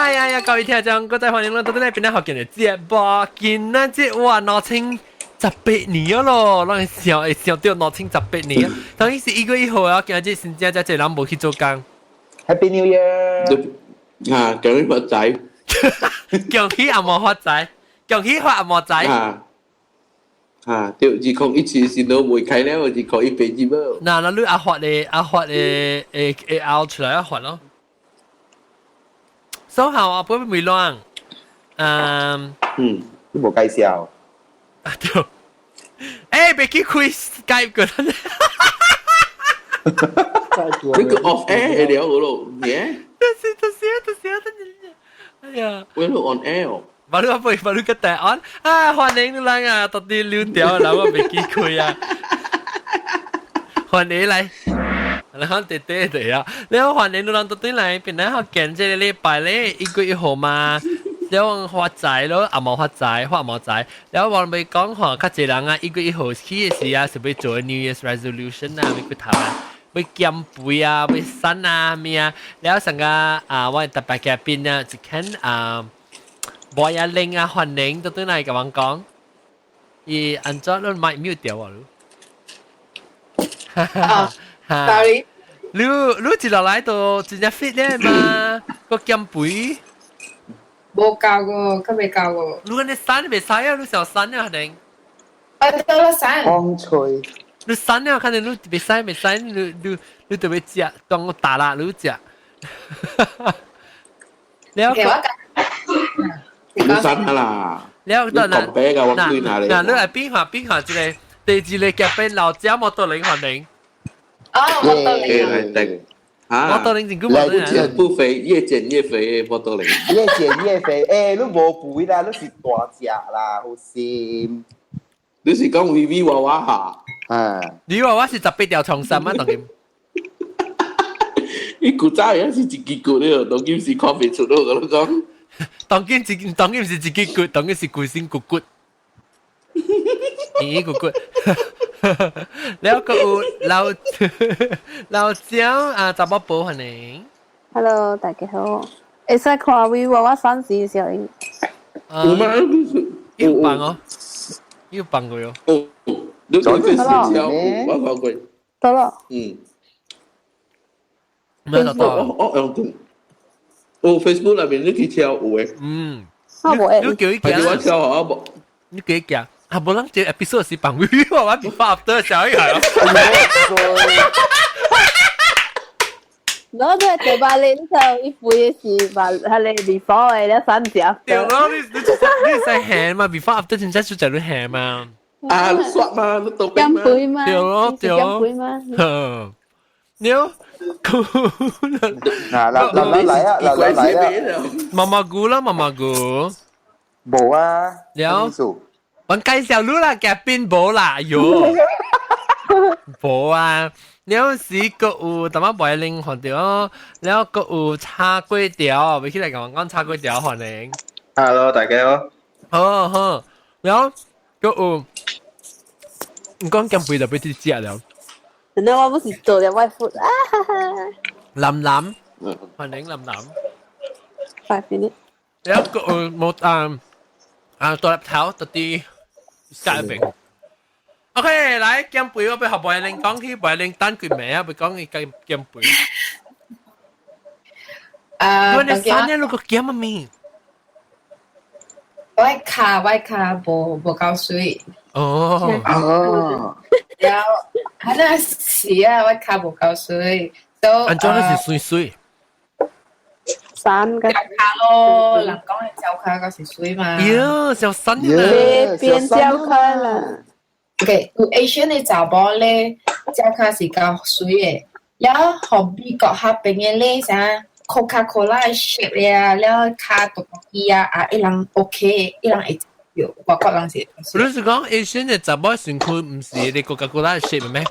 哎呀呀！各位聽眾，各位歡迎咱到底來邊學見的節目，今仔日哇2018年咯，咱想會想到2018年，當然是1月1號啊，今日新正才濟人無去做工。 Happy New Year！啊，恭喜發財！恭喜阿毛發財，恭喜發阿毛財。啊啊，對，2017時都未開了，2018之無。嗱，那你阿發的阿發的會會拗出來阿發咯。所好啊，不會亂。嗯嗯，你無介紹。啊對。欸，別去開 Skype 個。呢個 off air 了咯，耶？就是就是就是就是，哎呀！我 on air。無你我無你個答案啊！歡迎你來啊！到底溜掉啦，我袂記開啊！歡迎來，你看弟弟對啊！你好歡迎你來到底來，本來好見這個禮拜咧，1月1號嘛，了發財咯，阿毛發財，發毛財。了我咪講吼，較濟人啊，1月1號起的時啊，是欲做 New Year's Resolution 啊，欲去頭啊。欲減肥啊，欲瘦啊，咩啊？了上個啊，我特別嘉賓啊，就看啊，無一玲啊，歡迎到對來共阮講，伊按怎你麥 mute 掉啊？啊，sorry，你一落來就真正 fit 咧嘛，個減肥。無夠個，較未夠個。你按呢瘦你袂使啊，你想瘦啊，肯定。啊，到了瘦。風吹。你瘦了，肯定你袂使袂使，你你你特別食，當我打啦，你食。了。你瘦啦。了，你講白㗎，我對哪裡？嗱，你來變下變下一個，第二個嘉賓老蔣摩托輪歡迎。哦，摩托輪。對。啊！摩托輪真久冇越減不肥，越減越肥，摩托輪。越減越肥，欸，你無肥啦，你是大隻啦，好心。你是講微微娃娃哈？啊！你話我是18條長衫啊，當今。你古早也是一支骨了，當今是看袂出咯，我講。當今一當今是一支骨，當今是規身骨骨。咦骨骨。了個有老老蔣啊，查某婆歡迎。 Hello，大家好。會使看微娃娃三時小英。有嗎？有放哦，有放過喲。哦，你講這是小我看過。得了。嗯。沒得到。我用電。哦，Facebook 內面你去敲有的。嗯。我無你叫伊行。我敲啊無。你叫伊行。啊，無人這 episode 是放微娃娃 before after 小一係。我這第八年就一肥的是把佢哋 before 的了三隻。對咯，你你你使行嘛？before after 真正就在你行嘛。啊，你刷嘛，你都減肥嘛？對咯對咯。減肥嘛？你嗱，嗱嗱來啊，嗱嗱來啊。媽媽姑啦，媽媽姑。無啊。了。我介紹你啦，嘉賓無啦，喲。無啊。了時閣有淡仔白玲看到，了閣有炒粿條，欲起來共我講炒粿條歡迎。 Hello，大家好。好好，了閣有，你講減肥就欲去食了。那我不是做了外父啊哈哈。林林，歡迎林林。 5 minutes。了閣有冇啊啊大粒頭特啲加一邊。OK，來減肥，我欲予白玲講起，白玲等幾暝啊，欲講伊減減肥。啊，你三年你個減乜物？我跤無夠水。哦。哦。了，係那是啊，我跤無夠水。都。按怎是水水？三個。腳跤咯，人講的腳跤個是水嘛。喲，小瘦啦。變腳跤啦。 OK，有 Asian 的查某咧，腳跤是較水的，了予美國彼邊的咧啥 Coca-Cola 的 shape 啊，了跤大大支啊，啊，伊人 OK，伊人會接受，外國人是。你是講 Asian 的查某身軀毋是你 Coca-Cola 的 shape 咩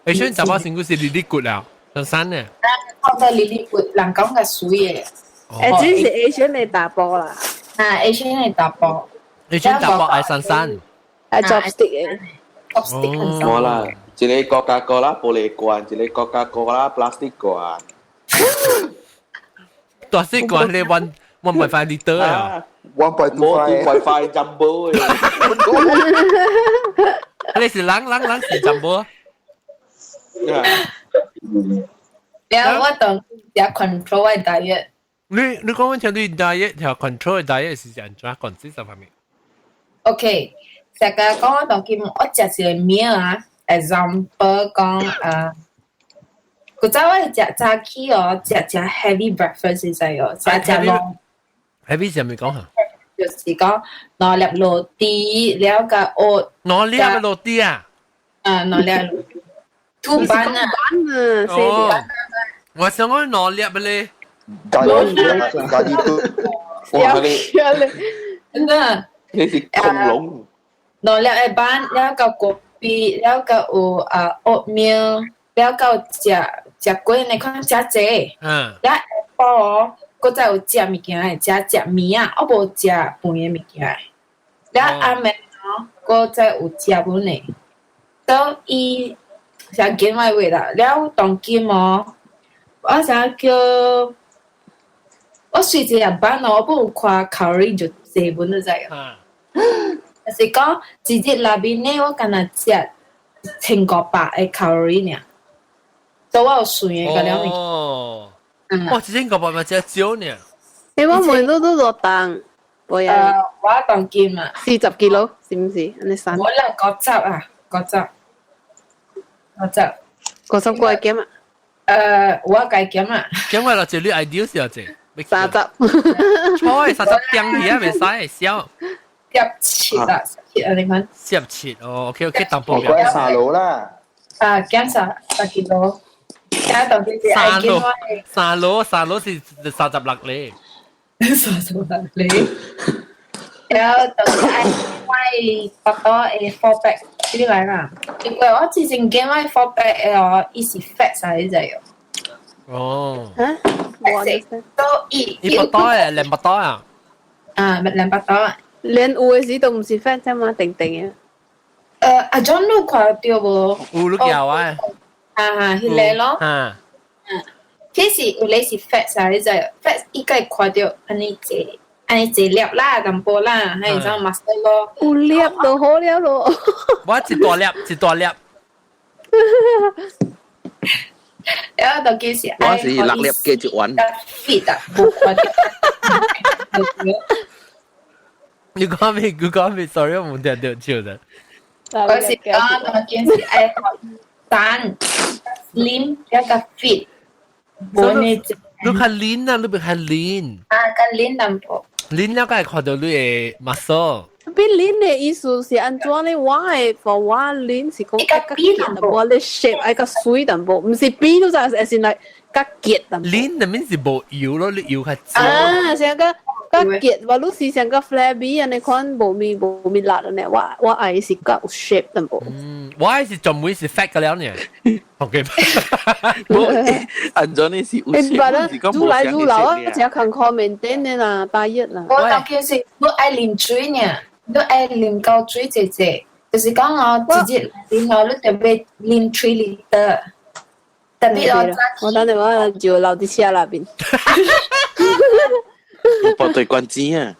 ？Asian 查某身軀是哩哩骨了，上山的。啊，講到哩哩骨，人講較水的。欸，這是 Asian 的查埔啦。啊，Asian 的查埔。 Asian 查埔愛瘦瘦。愛 chopstick 的。 chopstick 很無啦，一個 Coca-Cola 玻璃罐，一個 Coca-Cola plastic 罐。大細個你 1.5 liter 啊，1.25 1.5 jumbo。你是人人人是 jumbo。了我當食 control 我 diet。你講緊你 diet 條 control diet 是按怎控制什方面？OK，成個講我當今我食一個 meal 啊，example 講啊，古早我食早起哦，食食 heavy breakfast 是知哦，食食籠。 heavy 係咪講嚇？就是講兩粒螺絲，了個 oat。兩粒螺絲啊？啊，兩粒螺絲。吐班啊！哦，我想講兩粒咧。咖喱咖喱都，哇！你真的，你是恐龍。兩粒的班，了個果皮，了個有啊 oatmeal，了個食食粿你看食濟。了下晡哦，閣再有食物件的，食食麵啊，我無食飯的物件。了暗暝哦，閣再有食本的，所以想減我話啦。了當今哦，我想叫。我隨一個班哦，我不有看卡路里就濟本就知啊。就是講一日內面呢，我干焦食1500的卡路里爾，所以我有算的個了。哦，哇，1500嘛真少呢。你我每都都落重，冇啊。我當今啊，40 kilo，是唔是？你三。我啦50啊，五十，五十，50個減啊？我該減啊。減我落一你 ideal 是這。 30。菜30點去啊，袂使少。17啊，17啊，你看。17哦，OK OK，淡薄。我講三路啦。啊，減三 kilo，加當佢是三路，三路三路是36咧。36咧。然後就是愛買腹肚的 four pack，你來啦。因為我之前見我 four pack 的哦，伊是 fat 晒，你知哦。哦。嚇？都伊伊腹肚的兩腹肚啊？啊，兩腹肚。連有的時都唔是 fat 啫嘛，定定嘅。阿 John 你看到無？有你叫啊？啊哈，彼個咯。啊。其實有咧是 fat 晒，你知？fat 伊個看到按呢濟，按呢濟粒啦，淡薄啦，還有種 muscle 咯。有粒就好了咯。我一大粒，一大粒。然後就其實我是六粒加一丸。 fit 啊，無看到。你講咩？你講咩？Sorry，我冇聽到笑的。我是講，當件事愛單 slim 一個 fit，無呢隻。你較 lean 啊，你別較 lean。啊，較 lean 淡薄。 lean 了，該看到你的 muscle。比 lean 的意思是按怎咧？我的 for 我 lean 是講較結淡薄，你 shape 愛較水淡薄，毋是比都就係是來較結淡薄。 lean 的面是無油咯，你油較少。啊，像個較結，我你是像個 flabby 按呢款無咪無咪辣的呢，我愛是較有 shape 淡薄。嗯，我愛是專門是 fat 個了呢。OK。無，按怎你是有 shape，是講愈來愈老啊，真艱苦 maintain 的啦，大熱啦。我當其實我愛啉水呢。你愛啉夠水濟濟，就是講哦，一日啉哦，你特別啉 3 liter，特別哦。我等陣我就留佇車內邊。無對關子啊！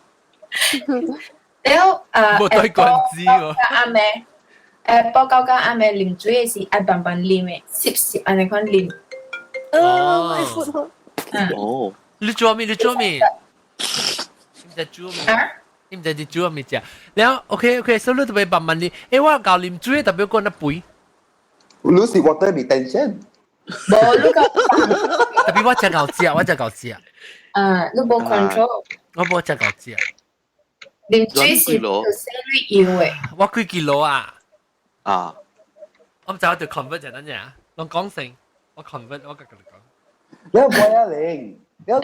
了啊，無對關子喎。阿妹，報告講阿妹啉水的是愛慢慢啉的，濕濕按呢款啉。哦，愛闊哦。你做咩？你做咩？你在做咩？啊？你毋知你煮物食，了 OK OK，所以你特別慢慢啉。欸，我𠢕啉水特別講那肥。你是 water retention？無，你個特別我真𠢕食，我真𠢕食。啊，你無 control。我無真𠢕食。啉水是就洗你油的。我幾 kilo 啊？啊。我毋知我就 convert 就等陣啊，攏講成，我 convert 我甲你講。你唔會啊，玲，你瘦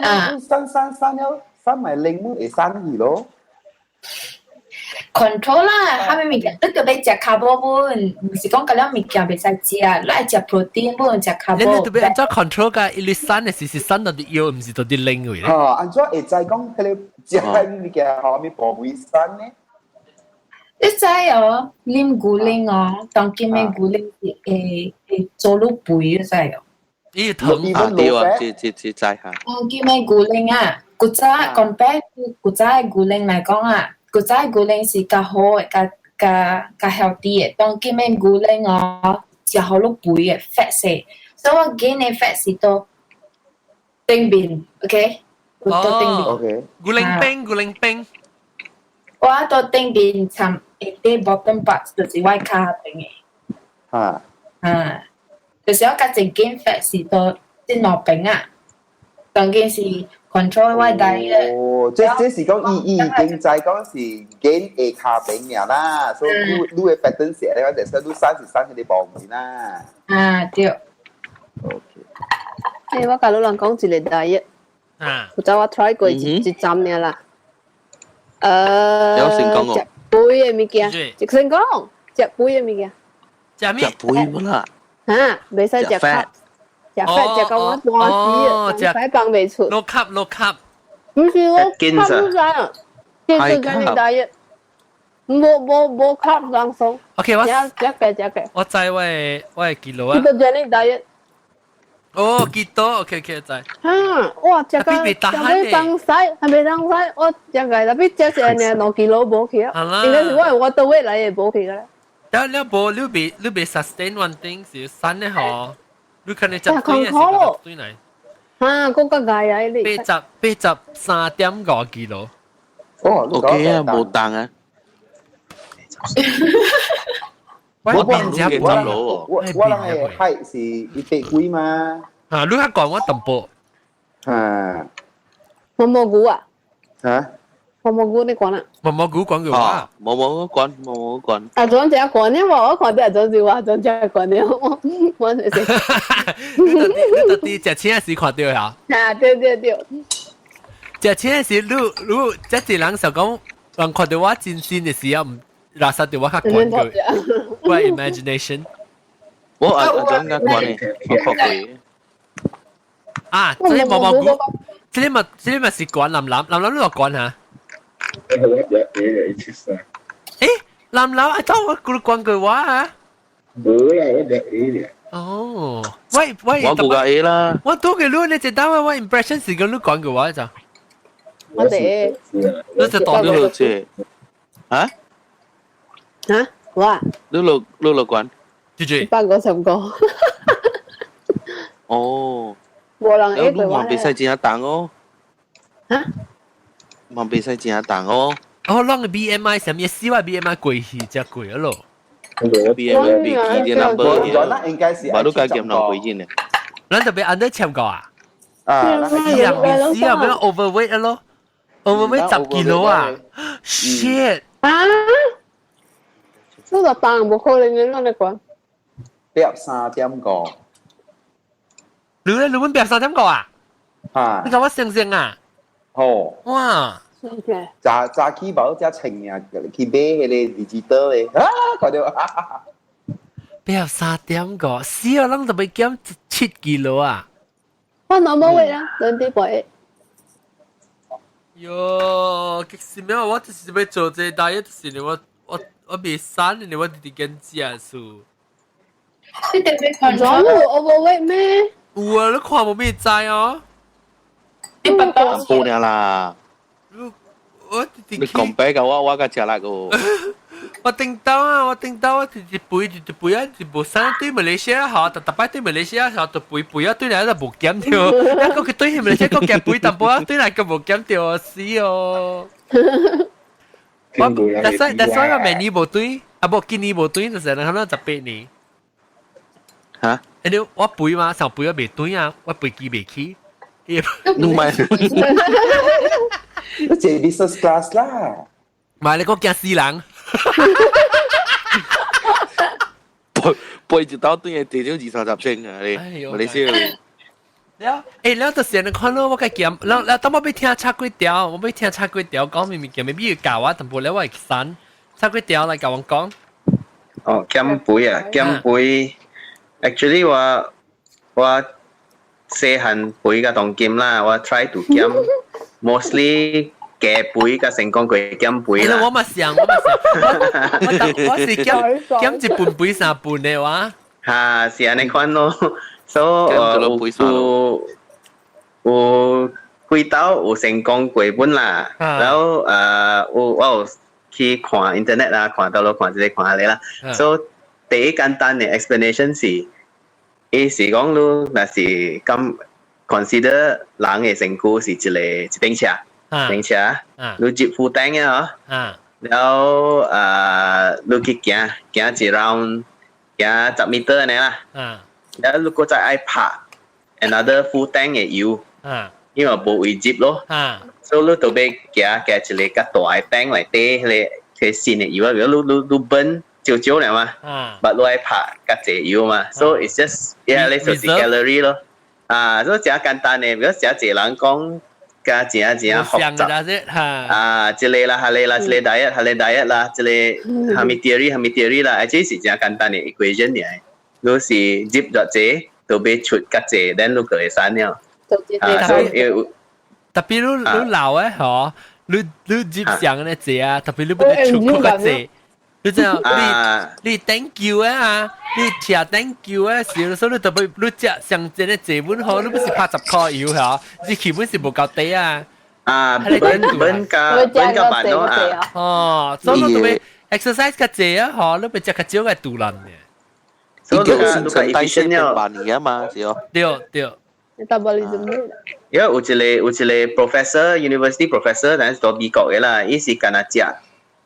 瘦瘦了，瘦埋零會瘦去咯。 control 啦，啥物物件，你著欲食 carbo 本，毋是講嗰了物件袂使食，你愛食 protein 本，食 carbo。你特別按怎 control 㗎？伊你瘦的是瘦到佇腰，毋是到佇拎位咧。嚇，按怎會知講彼個食物件後面部位瘦呢？你知哦，啉牛奶哦，當今的牛奶是會會做你肥，你知哦。伊疼啊對啊，這這這知下。我叫咩牛奶啊？古早 compare 古早的牛奶來講啊，古早的牛奶是較好的，較較較 healthy 的。當今的牛奶哦，食好落肥的 fat 些，所以我見的 fat 是到頂面，OK？到頂面。 OK。牛奶冰，牛奶冰。我到頂面參一啲 bottom part 就是我跤邊的。啊。啊，就是我較一件 fat 是到這兩邊啊，當然是 control 我 diet。哦，這這是講伊伊已經知講是減下跤邊爾啦，所以你你的 pattern 是咧，就是你三十三個無面啦。啊，對。 OK。誒，我共你人講一個 diet。啊。有早我 try 過一一站爾啦。有成功哦。食肥的物件，食成功，食肥的物件。食咩？食肥無啦。嚇，袂使食 carb，食 fat 食到我半死，使放袂出。 low carb low carb。毋是我 carb 唔知啊，這是跟你 diet，無無無 carb 放鬆。 OK，我食食個食個。我知我的我的記錄啊。 Ketogenic diet。哦，keto OK OK 知。嚇！哇，食個食欲當使，還袂當使，我食個特別食成爾2 kilo 無去啊。應該是我的 water weight 來的無去個啦。了了無，你袂你袂 sustain one thing 是瘦的吼，你可能食對是對來。嚇，閣較礙啊！你。83.5 kilo。哦，OK 啊，無重啊。我變只我我我人的 height 是一百幾嘛？啊，你較講我淡薄。啊。毛毛菇啊？嚇？毛毛菇你講啦？毛毛菇講嘅話，毛毛講，毛毛講。阿總只講呢，我看到阿總是話總只講呢，我我就是。你到底你到底食青時看到呀？啊，對對對。食青時，你你這一人想講，人看到我真身的時候，毋垃圾到我較懸過。我 imagination。我阿阿總較懸的，我看過。啊，這個毛毛菇，這個嘛，這個嘛是懸藍藍，藍藍你話懸嚇？我一173。誒，藍藍，啊，當我估懸過我啊？無啦，我一 A 咧。哦，喂喂，我估個 A 啦。我拄個你你一單我 impression 是講你懸過我咋？我哋，你就當你落這，啊？嚇？我？你落你落懸？住住。155。哦。無人會過我。你嘛袂使真重哦。嚇？嘛袂使真重哦。哦，咱的 BMI 啥物？死我 BMI 過去才過咯。 BMI 袂記得 number。我那應該是。我都該減兩回錢呢。咱特別 under 千個啊？啊，死人未死啊，變 overweight 咯，overweight 10 kilo 啊，shit！啊？這個重無可能嘅，咱來講。83.5。你咧，你阮83.5啊？啊！你甲我相像啊？好。哇！早早起無只稱啊，去買彼個 digital 的，啊，看著。83.5，死啊！咱特別減7 kilo 啊！我腦冇位啊，2.8。喲，激死咩？我就是欲做這個 diet，就是我我我袂瘦，你我直直減食數。你特別看咗有 overweight 咩？有啊，你看無咩知哦。你爸爸好了啦。我直直你講白個我，我較食力個。我頂到啊，我頂到我直直肥，直直肥啊，直無瘦對馬來西亞好，特特擺對馬來西亞好，就肥肥啊，對來就無減掉。一個佢對馬來西亞個減肥淡薄啊，對來個無減掉，死哦。我但係但係我明年無對，啊無今年無對，就是人可能18年。嚇？誒你我肥嘛，上肥我袂對啊，我飛機袂起。你唔係？你坐 business class 啦。唔係你講驚死人。背背一刀對嘅至少二三十千啊！你，馬來西亞。了，欸，了就是你看咯，我該減，了了，當我欲聽插幾條，我欲聽插幾條講物物件，未必教我，淡薄了我會瘦，插幾條來共我講。哦，減肥啊，減肥，actually 我我細漢肥甲當今啦，我 try to 減，mostly 加肥甲成功過減肥啦。我嘛想，我嘛想，我我是減減一半肥三半的話。哈，是按呢款咯。所以有有幾道有成功過本啦，然後有我有去看 internet 啦，看到咯，看這個看那個啦。所以第一簡單嘅 explanation 是，伊是講你若是咁 consider 人嘅身軀是一個一頂車，頂車，你接負擔嘅嗬，然後你去行行一 round，行10 meter 呢啦，然後你閣再愛拍 another full tank 嘅油，因為無位接咯，所以你就欲行行一個較大嘅 tank 來底彼個新嘅油啊，如果你你你 burn 少少爾嘛，但你愛拍較濟油嘛，so it's just yeah，你就是 calorie 咯，啊，所以誠簡單嘅，如果誠濟人講，加誠誠複雜，啊，這個啦，彼個啦，這個 diet，彼個 diet 啦，這個蝦米 theory，蝦米 theory 啦，這是誠簡單嘅 equation 爾，你是入偌濟，就欲出較濟，then 你就會瘦了。啊，所以特別你你老誒嗬，你你入上咧濟啊，特別你不得出較濟。你知影？你你 thank you 啊！你食 thank you 啊！時，所以你特別你食上真嘅濟本好，你不是拍10塊油嚇？你基本是無夠底啊！啊，burn burn 加 burn 加慢咯啊！哦，所以你特別 exercise 較濟啊，嗬，你別食較少嘅肚腩嘅。所以叫新陳代謝變慢嘅嘛，是哦。對對。 metabolism 因為有一個 professor university professor，但是佇美國嘅啦，伊是干焦食。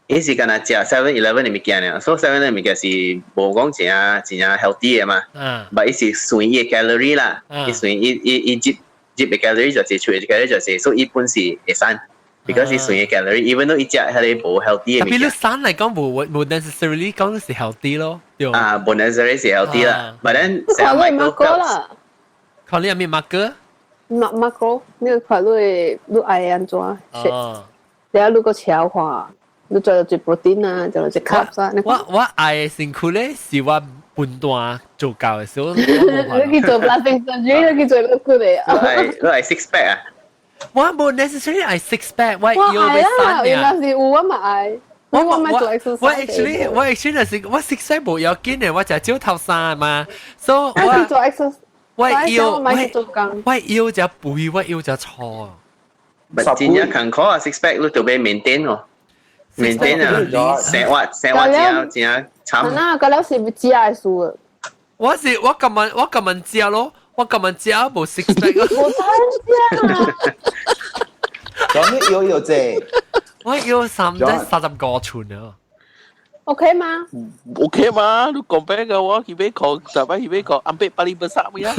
伊是干焦食 7-Eleven 的物件爾，所以 Seven 的物件是無講誠誠 healthy 的嘛。但伊是算伊的 calorie 啦，伊算伊伊伊入入的 calorie 就濟，出的 calorie 就濟，所以伊本是會瘦。because 伊算的 calorie，even though 伊食彼個無 healthy 的物件。特別你瘦嚟講無無 necessarily 講是 healthy 咯。啊，無 necessarily 是 healthy 啦。But then 看你 macro 啦。看你係咩 macro？ macro，你看你你愛按怎？哦。你啊，你個消化。你做做 protein 啊，做做 carbs 啊。我愛的身軀咧，是我笨蛋做夠的時候。你去做 plastic surgery，你去做乜鬼嘅？你愛 six pack 啊？我無 necessarily 愛 six pack，我腰欲瘦原來是有我嘛愛。我我我 actually 我 actually 是我 six pack 無要緊的，我食少頭衫嘛，所以我做 exercise。我腰我我腰就肥，我腰就粗。真正艱苦啊！six pack 你就欲 maintain 哦。maintain 啊，生活生活真真慘。那個了是食的事。我是我今日我今日食咯，我今日食無 six pack。無得食。咁你腰有這？我腰35寸啊。 OK 嗎？OK 嘛，你 compare 嘅話，佢俾講，十擺佢俾講，ambil paling besar punya。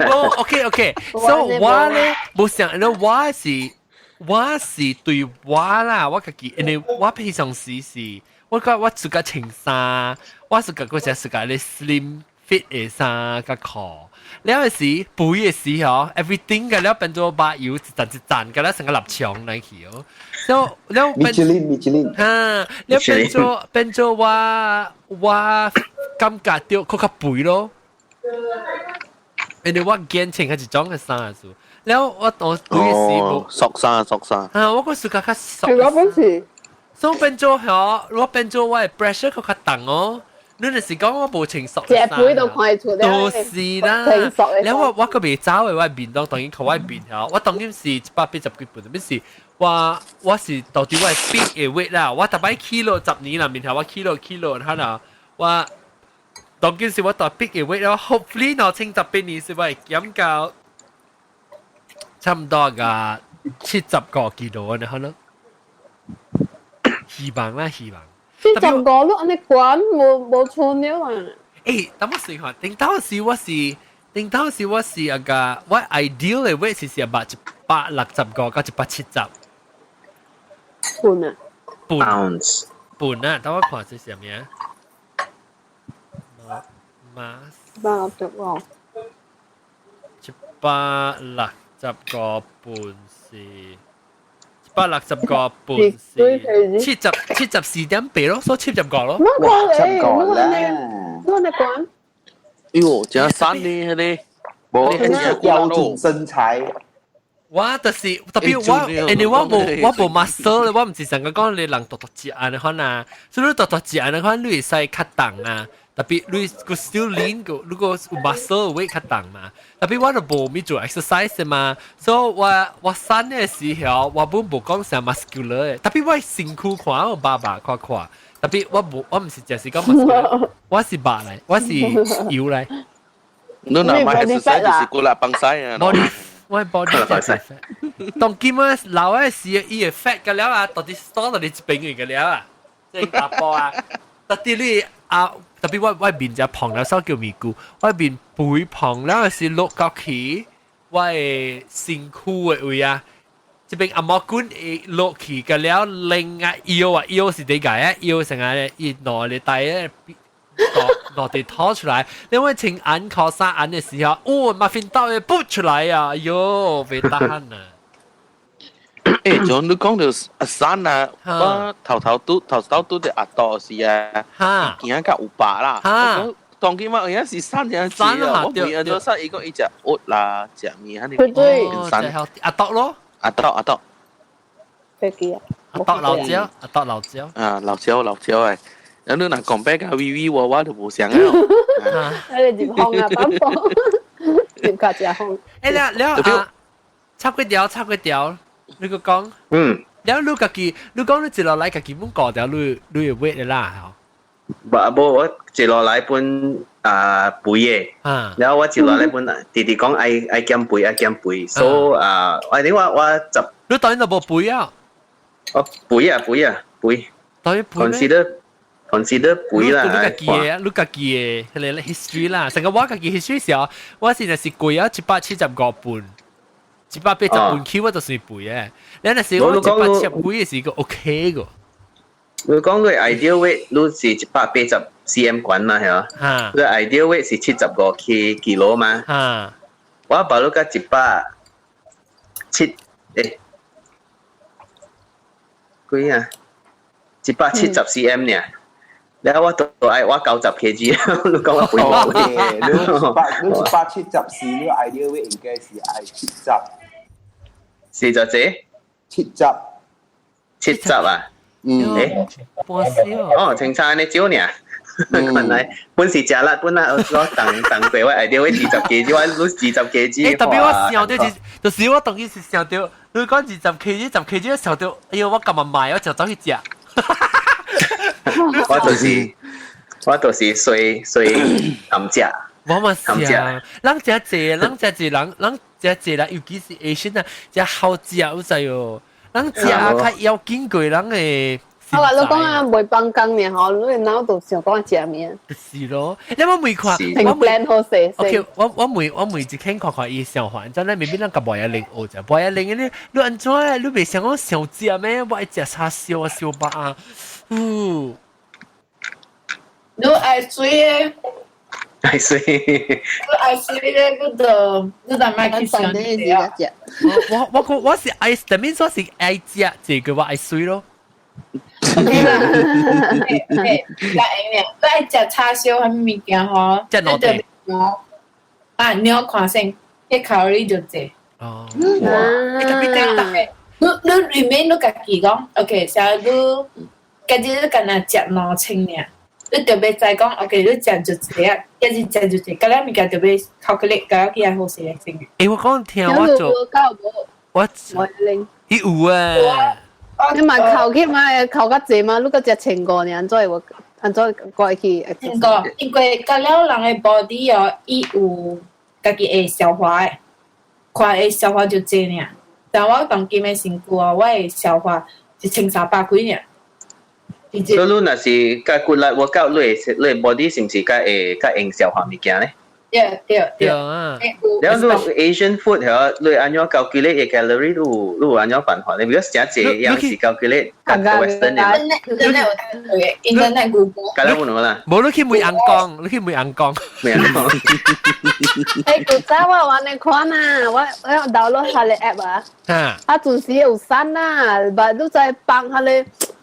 哦，OK OK，so 我咧無想，我是我是對我啦，我家己，因為我平常時是，我覺我自家穿衫，我是覺嗰隻自家咧 slim fit 的衫較褲。了時肥的時候，everything 嘅了變做把油一層一層，嘅了成個立牆來去哦。所以了米其林米其林，啊，了變做我我感覺到較較肥咯。因為我見穿較一種嘅衫數，了我當肥的時無索衫索衫。啊，我個時較較索。我本是，所以變做嗬，我變做我的 pressure 較較重哦。你若是講我無穿索，隻肥都看會出，都是啦。然後我我閣袂走的，我面當當然靠我面吼，我當然是180幾磅，咩是？我我是到底我係 peak 的 weight 啦，我逐擺起落10年啦，面頭我起落起落，哈啦，我當然是我到 peak 的 weight 啦，hopefully 2018年是我會減到差唔多個75 kilo 呢，可能希望啦，希望。 75你按呢懸無無剩了啊！欸，等我試看，頂當時我是，頂當時我是一個我 ideal 的 weight 是165到170。半啊！半 ounce 半啊！等我看這是啥物啊？馬 165。 165.5是。165.5是74.8咯，所以75咯。哇，75啦！我你講。喲，真瘦呢，彼個。無，標準身材。我就是特別我，因為我無我無 muscle，我毋是成個講你人獨獨食按呢款啊，所以你獨獨食按呢款，你會使較重啊。特別你個 still lean 個，如果有 muscle weight 較重嘛。特別我就無咪做 exercise 嘛，所以我瘦嘅時候，我本無講啥 muscular 嘅，特別我身軀看我爸爸看看，特別我無我唔是就是講 muscular，我是肉來，我是油來。你若買 exercise 就是骨力放屎啊！ body 我 body 真係 fat。當今啊老嘅時，伊會 fat 個了啊，到底 store 到你一邊去個了啊，即係阿波啊，特別你啊，特別我面就胖了，手叫咪咕，我面肥胖了是落到去，我的身軀的位啊，這邊阿毛棍會落去個了，另啊腰啊腰是點解啊？腰成日伊攞嚟帶咧。落地拖出來，因為穿眼靠衫眼的時候，哦，馬糞到會撥出來啊！哎喲，別打啊！誒，像你講到阿山啊，我頭頭拄頭頭拄啲阿多時啊，行較有白啦。當今我而家是山這樣子啊，我唔係做山，伊講伊食蚵啦，食麵肯定。對對，山阿多咯，阿多阿多。飛機啊！阿多老椒，阿多老椒。啊，老椒老椒誒。然後你若講白甲微微我我就無想啊。你入行啊，反幫入較食行。誒，了了啊，插幾條，插幾條，你個講。嗯。了你家己，你講你一路來家己本過條，你你會 weight 的啦，無無，我一路來本啊肥的，然後我一路來本直直講愛愛減肥愛減肥，所以啊，我點我我十。你當然就無肥啊。哦，肥啊肥啊肥。當然肥咩 ？Consider 肥啦。你家己的，你家己的彼個 history 啦。成個我家己 history 時候，我是若是貴啊175磅，180磅起我就算肥的。你若是我170幾是個 OK 個。你講你 ideal weight 你是180 cm 懸嘛係嘛？你 ideal weight 是75 kilo 嘛？我把你甲170誒幾啊？170 cm 爾。然後我都愛我90 kg，你講我肥無肥？你你174，你 ideal weight 應該是愛七十。四十幾？七十。七十啊？嗯。誒，半少。哦，清楚你少爾。原來本是食力，本來我當當過我 ideal weight 20 kg，我20 kg。誒，特別我想到就是，就是我當時是想到，你講20 kg，10 kg，想到，哎呦，我今日買，我就走去食。我就是隨隨含食。我嘛是啊，人食濟，人食濟，人人食濟啦，尤其是 Asian 啊，食好食有知哦，人食較要緊過人的。我話你講啊，袂幫工爾吼，你腦就想講食物。是咯，你我每看，我 plan 好勢。 OK，我每一間看看伊想法，真係未必咱共無一零學者，無一零你你按怎？你袂想講想食咩？我愛食叉燒啊，燒肉啊，嗚。你愛水的，愛水。你愛水的，你就你就莫去想這啊。我我我我是愛，特別說是愛食，這個我愛水咯。 OK 啦，對，來你愛食叉燒啥物物件吼？食兩地。啊，你要看先，彼卡路里就濟。哦。你特別你你裡面你家己講，OK，像你家己你干焦食2000爾。你特別知講，OK，你食就濟啊，一日食就濟，嗰兩物件特別 calculate，嗰起來好勢來先。誒，我講聽我做，我我拎，伊有啊。你嘛扣起嘛，扣較濟嘛，你閣食1500爾，按怎會按怎過去？千五，因為甲了人的 body 哦，伊有家己會消化的，看會消化就濟爾。但我當今的身軀哦，我會消化1300幾爾。所以你若是較骨力 workout，你 body 是毋是較會較會消化物件咧？對對對啊！然後你 Asian food 係你按怎 calculate 嘅 calorie，你有按怎辦法咧？because 誠濟樣是 calculate 較 Western 嘅。 Internet 有睇，Internet Google。梗係冇啦。無你去問翁公，你去問翁公。問翁公。誒，古早我玩你看啊，我有 download 下個 app 啊。啊，陣時有瘦啊，但你在放下個。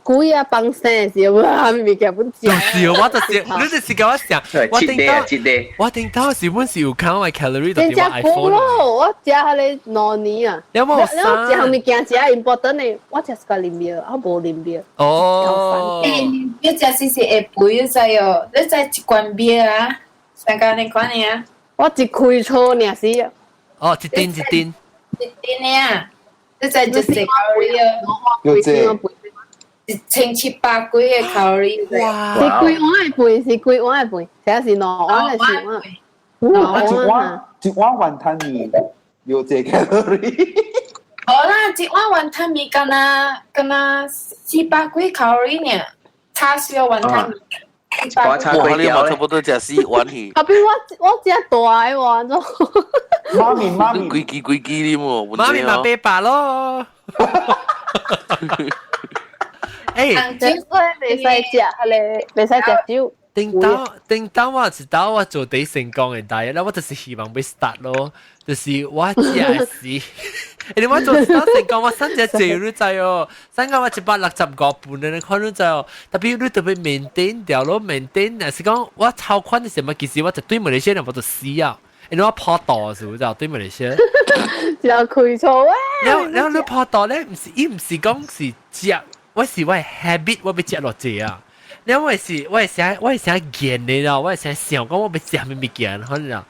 鬼啊放生時，哇！物件本食。就是我就是，你就是叫我想，我頂到我頂到時本是有看我 calorie 就真係 iPhone。咯，我食彼个2年啊。有冇食項物件食 important 的，我食個啉尿，我無啉尿。哦。欸，你食是是會肥，你知哦？你知一罐啤啊？上間你款的啊？我一開醋爾死啊！哦，一丁一丁。一丁啊！你知就是 calorie 哦。有這。1700幾個 calorie。哇！是幾碗的飯？是幾碗的飯？這是2碗還是四碗？一碗雲吞麵有這 calorie。好啦，一碗雲吞麵敢若敢若400幾 calorie 呢，叉燒雲吞麵。我叉粿條差不多食4碗去。後邊我食大的喎，做。媽咪媽咪，規支規支哩麼？媽咪嘛800咯。欸，所以袂使食，彼個袂使食酒。頂到頂到我知道我做得成功的 diet 啦，我就是希望欲 start 咯，就是我食是，欸，我做到成功，我三隻濟你知哦，三個我165磅的，你看你知哦，特別你特別 maintain 掉咯，maintain，若是講我超寬的時候，其實我就對馬來西亞人我就死啊，因為我跑道是不是？對馬來西亞，就開錯啊！然後然後你跑道咧，毋是伊毋是講是食，我是我的 habit，我欲食落濟啊。你我是我是想我是想見你咯，我是想想講我欲食啥物物件，可能。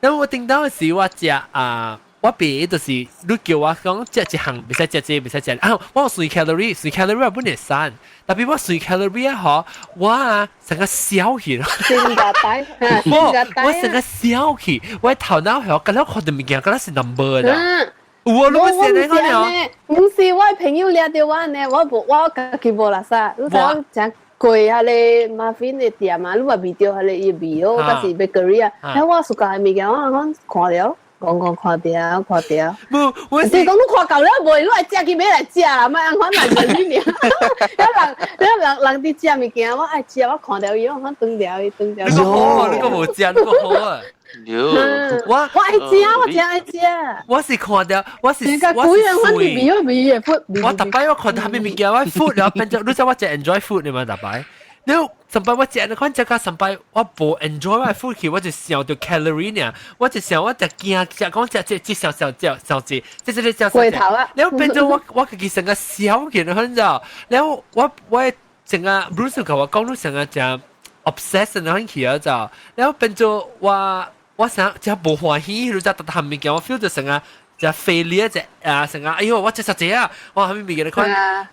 然後我頂到時我食啊，我別就是你叫我講食一項，袂使食這個，袂使食啊。我算 calorie，算 calorie 我本來算，特別我算 calorie 啊，嗬，我啊成個消去咯。我我成個消去，我頭腦係我覺得看到物件，覺得是 number 啦。有啊，你唔是你講了？唔是我朋友掠著我呢，我無我家己無垃圾，你知我誠過彼个馬芬的店啊，你嘛聞著彼个伊味哦，抑是 bakery 啊，遐我 suka 的物件，我講看著，講講看著看著。無，我是講你看夠了未？你來食去買來食啦，莫按款來問你爾。遐人遐人人佇食物件，我愛食，我看著伊，我講斷掉伊，斷掉。你個好，你個無食，你個好啊！我我愛食，我真愛食。我是看著，我是我是水。我逐擺我看著啥物物件，我 food 了變做，你知我真 enjoy food 你嘛？逐擺，你上擺我食，你看食到上擺我無 enjoy 我 food 去，我就想著 calorie 爾，我就想我就驚食講食這這想想食想食，這這這食。過頭啊！了變做我我家己成個消去，你知道？了我我成個 Bruce 共我講，你成個誠 obsessed 那去啊就，了變做我。我想真無歡喜，你知逐項物件我 feel 到成個就 failure 只啊，成個哎喲，我食實濟啊，我啥物物件你看，了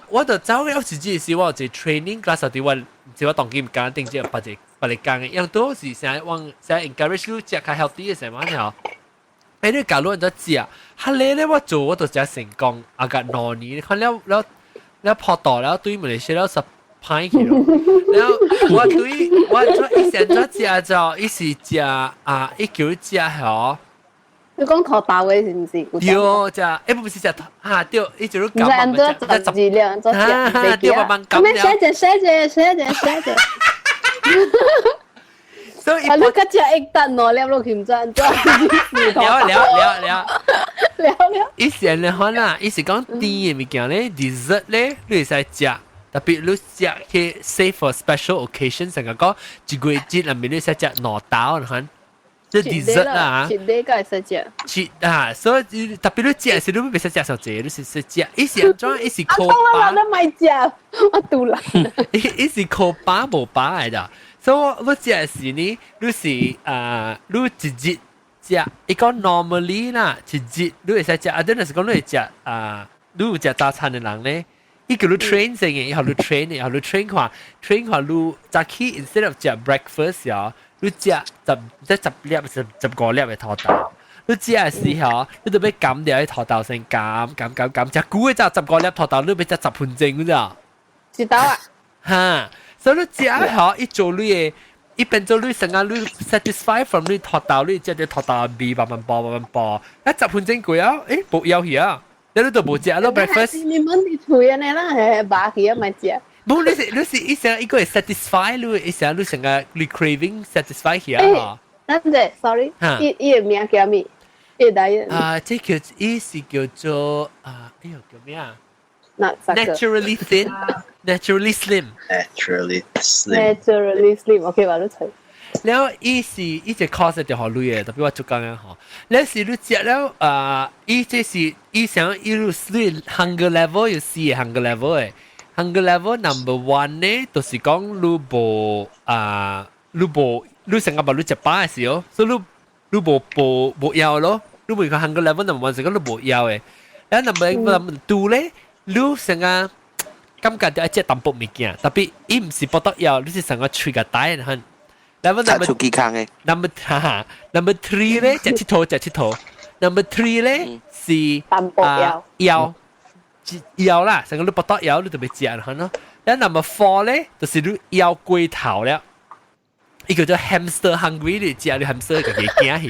我就走了是只是我有一個 training class 佇我是我當今講頂這別個別個講的，因為都是成日往成日 encourage 你食較 healthy 的時候嘛，欸，你假如人食，哈咧咧我做我都食成功，啊個2年，你看了了了跑道了對馬來西亞十歹去咯，然後我對我做以前做食就，伊是食啊，伊叫你食吼。你講土豆的是毋是？對，食，欸不是食啊對，伊就你減嘛，食十二兩做食，對，慢慢減了。寫者寫者寫者寫者。所以啊，你較食一蛋兩粒落去，毋知按怎。了了了了了了。以前咧可能，伊是講甜的物件咧，dessert 咧，你會使食。特別你食去 save for special occasion，成個講一個節入面你使食兩道，你看，這 dessert 啦嚇。切底會使食。切啊，所以特別你食時你袂使食上濟，你是食伊是按怎？伊是靠飽。我都莫食，我肚爛。伊是靠飽無飽來的，所以我你食時呢，你是啊，你一日食，伊講 normally 啦，一日你會使食，啊，等若是講你會食啊，你有食早餐的人咧。伊叫你 train 先嘅，伊予你 train 嘅，予你 train 看，train 看你早起 instead of 食 breakfast 呀，你食十即十粒十15粒的土豆，你食的時候，你就欲減掉彼土豆先減減減減，食久的就15粒土豆，你欲食10分鐘，你知道？知道啊。哈，所以你食吼，伊做你的，伊變做你成個你 satisfy from 你土豆，你食隻土豆味慢慢飽慢慢飽，啊十分鐘過啊，欸無枵去啊。你都無食咯 breakfast。你問你喙按呢啦，係飽去啊，莫食。無，你是你是伊成一個會 satisfy 你，伊成你成個你 craving satisfy 起啊。等陣，sorry，伊伊个名叫咩？伊個大啊，這叫伊是叫做啊，哎喲叫咩啊？哪三個？Naturally thin, naturally slim。 Naturally slim。 Naturally slim，OK 話你睇。了伊是伊隻 course 就好累嘅，特別我做工啊吼。了是你食了啊，伊這是伊想伊有 hunger level 有四個 hunger level 嘅。hunger level number one 呢，就是講你無啊，你無你成個把你食飽嘅時候，所以你你無無無枵咯。你袂個 hunger level number one 是講你無枵嘅。了 number two 咧，你成個感覺就愛食淡薄物件，特別伊毋是腹肚枵，你是成個喙個大很。level number 出健康嘅。 number 哈哈，number three 咧食𨑨迌食𨑨迌，number three 咧是淡薄枵枵枵啦，成個你腹肚枵你就欲食啦，咯。然後 number four 咧就是你枵過頭了，伊叫做 hamster hungry，你食你 hamster 自己驚去。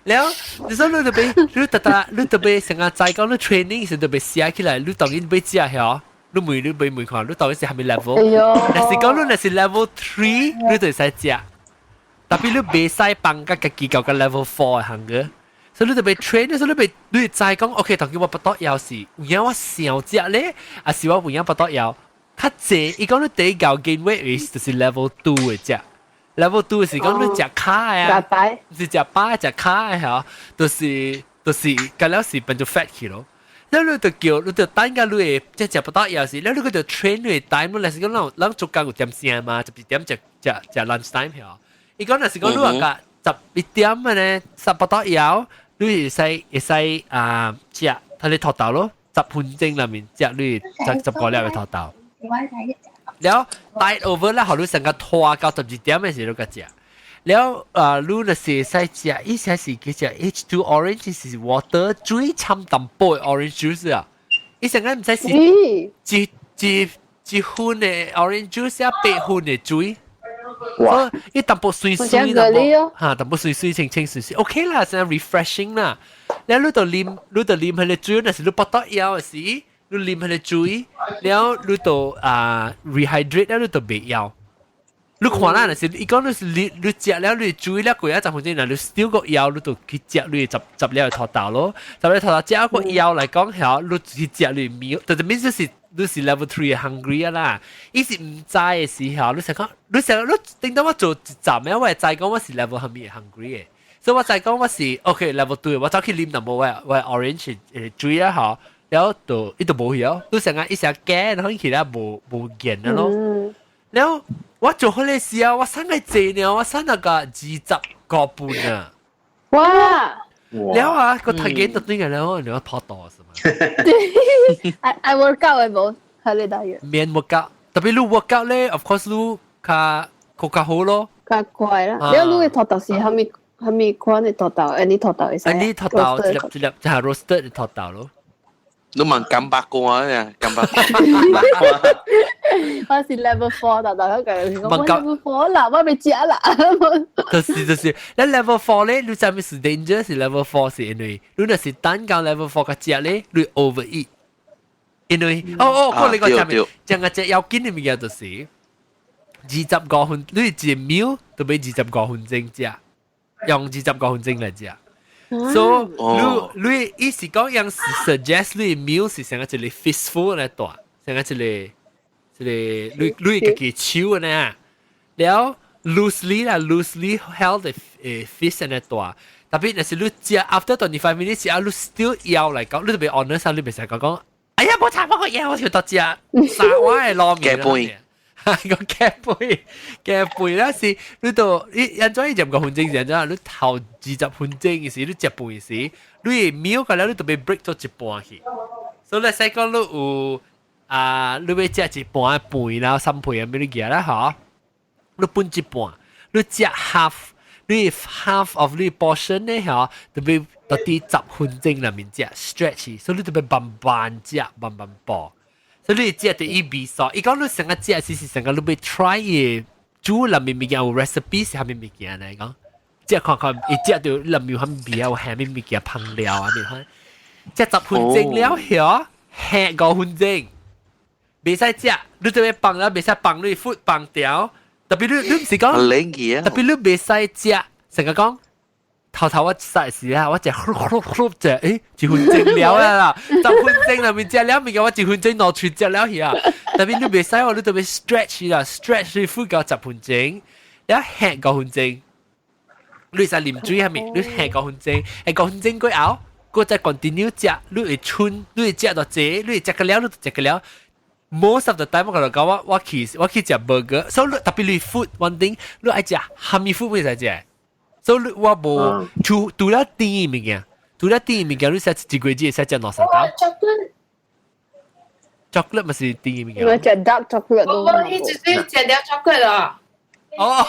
了，你說你就欲你特特你特別成個知講你 training 時特別寫起來，你當然欲食曉，你問你欲問看，你到底是啥物 level？哎喲，若是講你若是 level three，你就會使食。特別你袂使放甲家己到個 level four 嘅行個，所以你就欲 train，所以你欲你知講，OK，當叫我腹肚枵是有影我想食咧，還是我有影腹肚枵？較濟，伊講你第一個 gain weight 就是 level two 嘅食，level two 是講你食卡嘅啊，是食飽食卡嘅嚇，就是就是隔了是變做 fat 去咯。了你就叫你就等甲你會即食腹肚枵時，了你個就 train 你 time，你是講咱咱做工有點聲嘛，12點食食食 lunch time 嚇。伊講若是講你話甲11點嘅呢，十腹肚枵，你會使會使啊食，睇你脫豆咯，10分鐘內面食你十十個粒嘅脫豆。了 tide over 啦，予你成個拖到12點嘅時你個食。了啊，你若是會使食，伊才是叫食 H2 orange 是 water 水摻淡薄 orange juice 啊。伊成個毋知是一一一份的 orange juice 啊，八份的水。哇！伊淡薄水水淡薄，嚇淡薄水水清清水水，OK 啦，真係 refreshing 啦。了你就啉，你就啉彼個水，若是你腹肚枵的時，你啉彼個水，了你就啊 rehydrate 了，你就袂枵。你看啦，若是伊講你是你你食了你水了過啊10分鐘，若你 still 閣枵，你就去食你十十粒的土豆咯。十粒土豆食個枵來講，曉你去食你 meal，就是意思是你是 level three hungry 啊啦。伊是毋知的時候，你想講，你想你頂到我做一站嘅，我會知講我是 level 啥物 hungry 的。所以我知講我是 OK level two，我走去啉淡薄我我 orange 水啊吼，了後就伊就無去哦。你成日一成加，然後起來無無見了咯。了我做好個時候，我瘦個濟呢，我瘦那個20個半啊！哇！了啊，個體檢就對個了，你要跑多是嗎？愛愛 work out 的無？係你大約。免 work out，特別你 work out 咧，of course 你較較好咯。較快啦。了你的土豆是啥物啥物款的土豆？誒，你土豆會使？你土豆一粒一粒就係 roasted 的土豆咯。你問金白瓜啊？金白瓜。我是 level four，大大個我 level four 啦，我未食啦。就是就是，你 level four 咧，你知咩是 danger？是 level four 是因為你若是單講 level four 個食咧，你 overeat。因為哦哦，我你個食咩？將個隻要緊的物件就是25分，你一 meal 都欲25分鐘食，用25分鐘來食。So 你你意思講，樣是 suggest 你 meal 是成個一個 fistful 來大，成個一個一個你你家己手呢，了 loosely 啦，loosely held 的 fist 來大。特別若是你食 after 25 minutes 啊，你 still 枵來講，你特別 honest 你袂使講講，哎呀，無差我個枵，我就多食三碗的滷麵。個夾杯夾杯啦是，你都你按怎25分鐘是按怎？你頭20分鐘的時，你食飯時，你 meal 個了，你特別 break 做一半去。所以你使講你有啊，你欲食一半飯啦，三配啊，咩你夾啦嗬？你分一半，你食 half，你 half of 你 portion 咧嗬，特別到佇10分鐘內面食 stretch，所以你特別慢慢食，慢慢飽。所以你食就伊味素，伊講你成個食是是成個你欲 try 伊煮內面物件有 recipe 是啥物物件來講，食看看伊食到內面有啥味啊，有蝦米物件烹料啊，你看，食十分鐘了後，歇5分鐘，袂使食，你就欲放了，袂使放你 food 放掉，特別你你毋是講，特別你袂使食，成個講。頭頭我食時啊，我食呼呼呼食，1分鐘了啦，10分鐘內面食了物件，我一分鐘攞喙食了去啊。特別你袂使喎，你特別 stretch 啦，stretch 你 food 夠十分鐘，一吃五分鐘，你使啉水係咪？你吃五分鐘，五分鐘過後，過再 continue 食，你會春，你會食到這，你會食個了，你就食個了。Most of the time 我講我去食 burger，所以特別你 food one thing，你愛食蝦米 food 會使食。所以我無除了甜物件，除了甜物件，你食一個月會使食兩三啖。 Chocolate。 Chocolate 咪是甜物件。我食 dark chocolate 都。我一直對食掉 chocolate 啊。哦，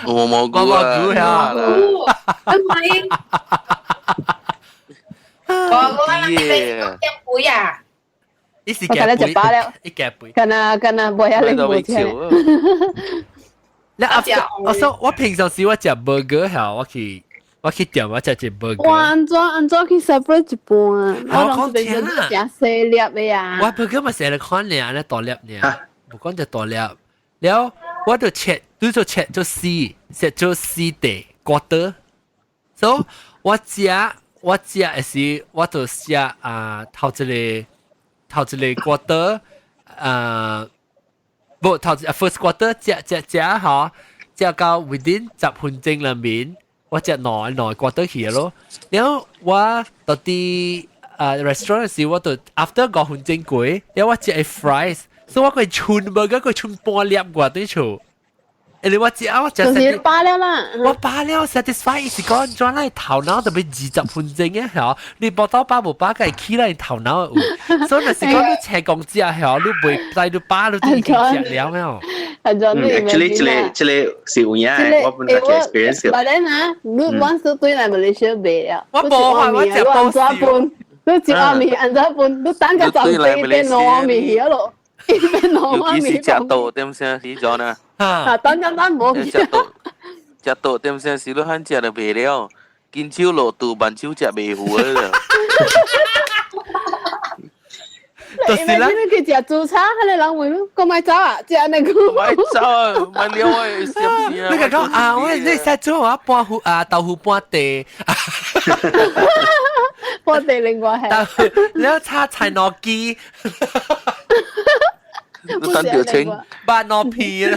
我蘑菇啊，蘑菇啊，唔係。我那邊減肥啊。一時我睇你食飽了，一夾杯。敢若敢若無遐你無錢。你啊，我說我平常時我食 burger 嚇，我去店我食一 burger。我按怎去 separate 一半？我攏是變做食細粒的啊。我 burger 嘛細粒款爾，按呢大粒爾，無講就大粒。了我就切，你就切做四，切做四塊 quarter。So 我食的時，我就食啊頭一個 quarter 啊。無頭一 first quarter 食食食吼，食到 within 10分鐘內面，我食兩 quarter 去咯。然後我到佇啊 restaurant 時，我就 after 5分鐘過，然後我食 fries，所以我個剩 burger 個剩半粒過佇厝。因為我食我食，就是飽了啦。我飽了 satisfy 是講轉來頭腦特別20分鐘嘅嚇，你報到飽無飽，會起來頭腦有。所以就是講你車公食嚇，你袂知你飽，你已經食了沒有？ Actually，這個是有影的，我本來 experience。但係啊，你阮是對來馬來西亞賣了。我無啊，我食安怎分？你一碗麵按怎分？你等個十四變兩碗麵去咯。一變兩碗麵。尤其是食到點聲時陣啊。啊，等陣咱無食到食到點聲時，你喊食就袂了，金手落肚，萬手食袂糊了。就是啦，你去食豬腸，彼個人問你，講莫走啊，食按呢句。莫走啊，莫了啊，是毋是啊？你講啊，我你使做啊，半糊啊，豆腐半地，半地另外係。你要炒菜糯雞。你等條青，白糯皮啦。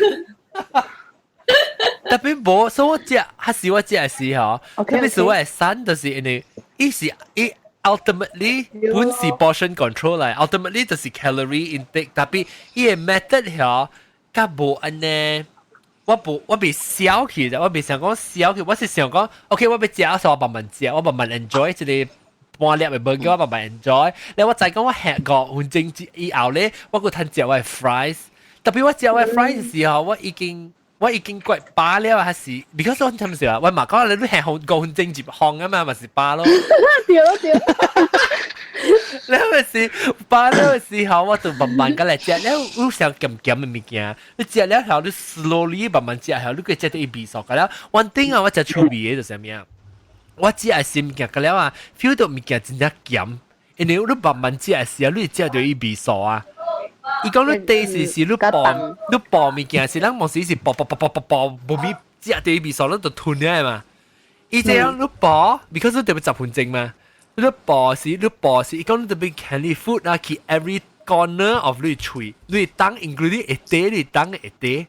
特別無，所以我食，還是我食的時候，特別是我的瘦，就是因為伊是伊 ultimately 本是 portion control 來，ultimately 就是 calorie intake，特別伊的 method 嗬，較無按呢，我未消去，我未想講消去，我是想講，OK，我欲食，所以我慢慢食，我慢慢 enjoy 這個半粒的 burger，我慢慢 enjoy。咧我知講我吃5分鐘以後咧，我閣通食我的 fries。特別我食我的 fries 的時候，我已經怪飽了，還是？because 我聽唔是啊，我嘛講你吃5分鐘一項啊嘛，嘛是飽咯。對咯對。你咪是飽了的時候，我就慢慢個來食。了有想鹹鹹的物件，你食了後，你 slowly 慢慢食後，你會食到伊味素個了。one thing 啊，我食趣味的就是啥物啊？我食的是物件個了啊，feel 到物件真正鹹，因為你慢慢食的時候，你會食到伊味素啊。伊講你第時是你薄物件是咱無時是薄薄薄薄薄薄，無咪食到伊味素，你就吞了嘛。伊這樣你薄，because 你特別10分鐘嘛。你薄時，伊講你特別 candy food 啊，去 every corner of 你喙，你當 including 一塊，你當一塊。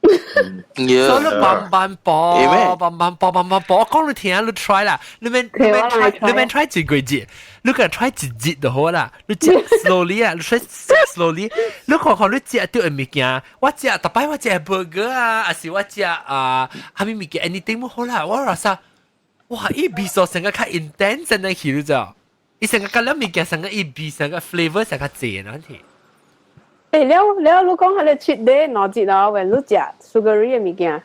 所以你慢慢薄，慢慢薄，慢慢薄。我講你聽，你 try 啦，你免 try，你免 try 一個月，你個 try 一日就好啦。你食 slowly 啊，你 try slowly。你看看你食到的物件，我食逐擺我食 burger 啊，還是我食啊，啥物物件 anything 都好啦。我話啥，哇！伊味素成個較 intense 呢去你知道？伊成個嗰粒物件成個伊味成個 flavor 成個濟呢去。了了，你講彼個 cheat day 兩日咯，when 你食 sugary 的物件，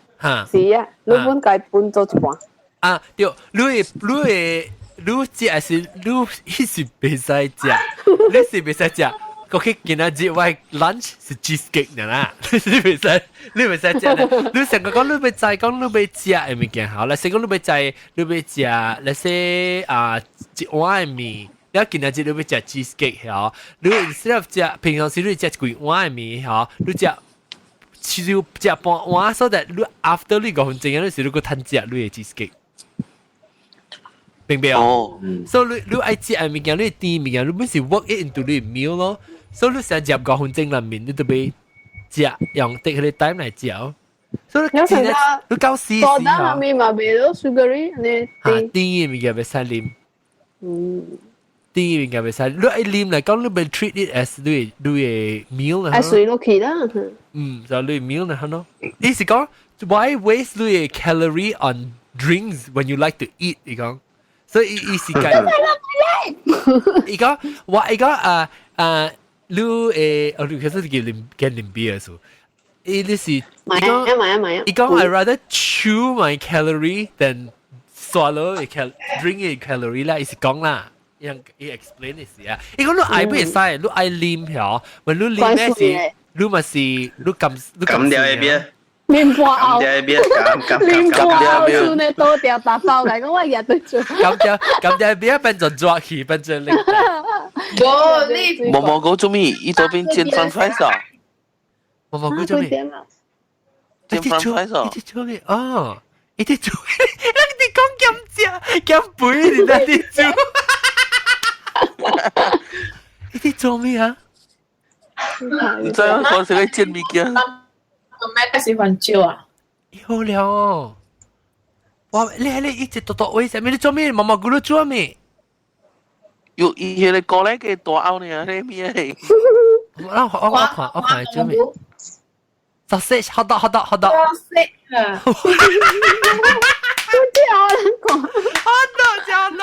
是啊，你本該分做一半。啊，對，你會食是你彼是袂使食，你是袂使食。OK，今仔日我 lunch 是 cheesecake 啦，你袂使食咧。你成個講你欲知講你欲食的物件好，來先講你欲知你欲食，來說啊一碗的麵。你今仔日你欲食 cheesecake 嗬，你 instead of 食平常時你食一規碗的麵嗬，你食其實食半碗，so that 你 after 你5分鐘，你時你閣通食你的 cheesecake。明白？哦。所以你愛食嘅物件，你甜物件，你本是 work it into 你 meal 咯。所以你成入5分鐘內面，你都欲食，用 take 個 time 來食。所以你你夠死死嚇。下面嘛袂到 sugary 你。嚇，甜嘅物件袂使啉。甜嘅物件袂使，你愛啉來講，你欲 treat it as 你嘅 meal 啦。愛水落去啦。嗯，就你 meal 啦，係咯。意思講，why waste 你嘅 calorie on drinks when you like to eat？伊講，所以伊是講，伊講，我伊講啊啊，你誒，哦，你其實是叫啉叫啉 beer 數，伊你是伊講，買啊買啊，伊講 I rather chew my calorie than swallow a cal drink a calorie 啦，伊是講啦。伊伊 explain 嘅事啊，伊講你愛不會使，你愛啉嗬，when 你啉咩是，你咪是你撳你撳掉一邊。面破後，撳掉一邊，撳撳面破後，厝呢倒掉打包來講，我日對做。撳掉撳掉一邊變做抓起，變做拎。無你毛毛哥做咩？伊這邊煎 French fries 啊？毛毛哥做咩？煎 French fries 啊？一直做咩？哦，一直做。你講減食減肥，你在啲做。你哋做咩啊？你知影講啥個煎物件？我咩喜歡酒啊？好了哦！哇！你喺你一直讀讀為啥物？你做咩？毛毛咕嚕做咩？有伊迄個過來個大拗呢？你咩？我看做咩？sausage 好多好多好多。 sausage 啊！好叫人講，好多叫多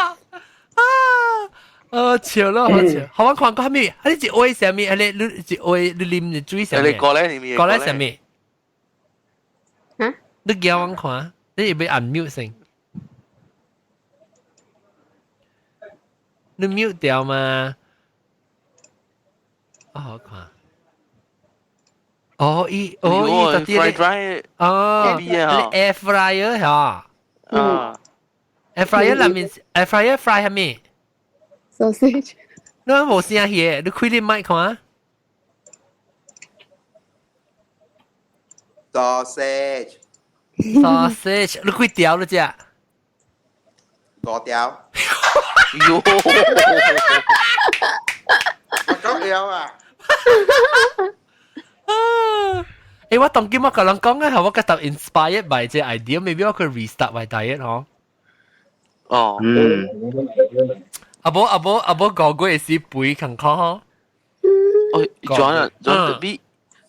啊！笑咯，好笑。好，我看過咩？啊，你是愛啥物？啊，你你是愛你啉水啥物？你過來你咩？過來啥物？啊？你叫我看，你要按 mute 先。你 mute 掉嗎？哦，好看。哦，伊哦伊特啲哦，你 air fryer 嚇？啊，air fryer 裏面 air fryer fry 係咩？ sausage，你無聲去，你開你麥看。 sausage， sausage，你幾條你食？五條。喲，我講了啊。欸，我當今我甲人講啊，我覺得 inspired by 這 idea，maybe 我可以 restart my diet 嗬。哦，嗯。阿無阿無阿無5個月時肥健康嗬。哦，轉啊轉特別，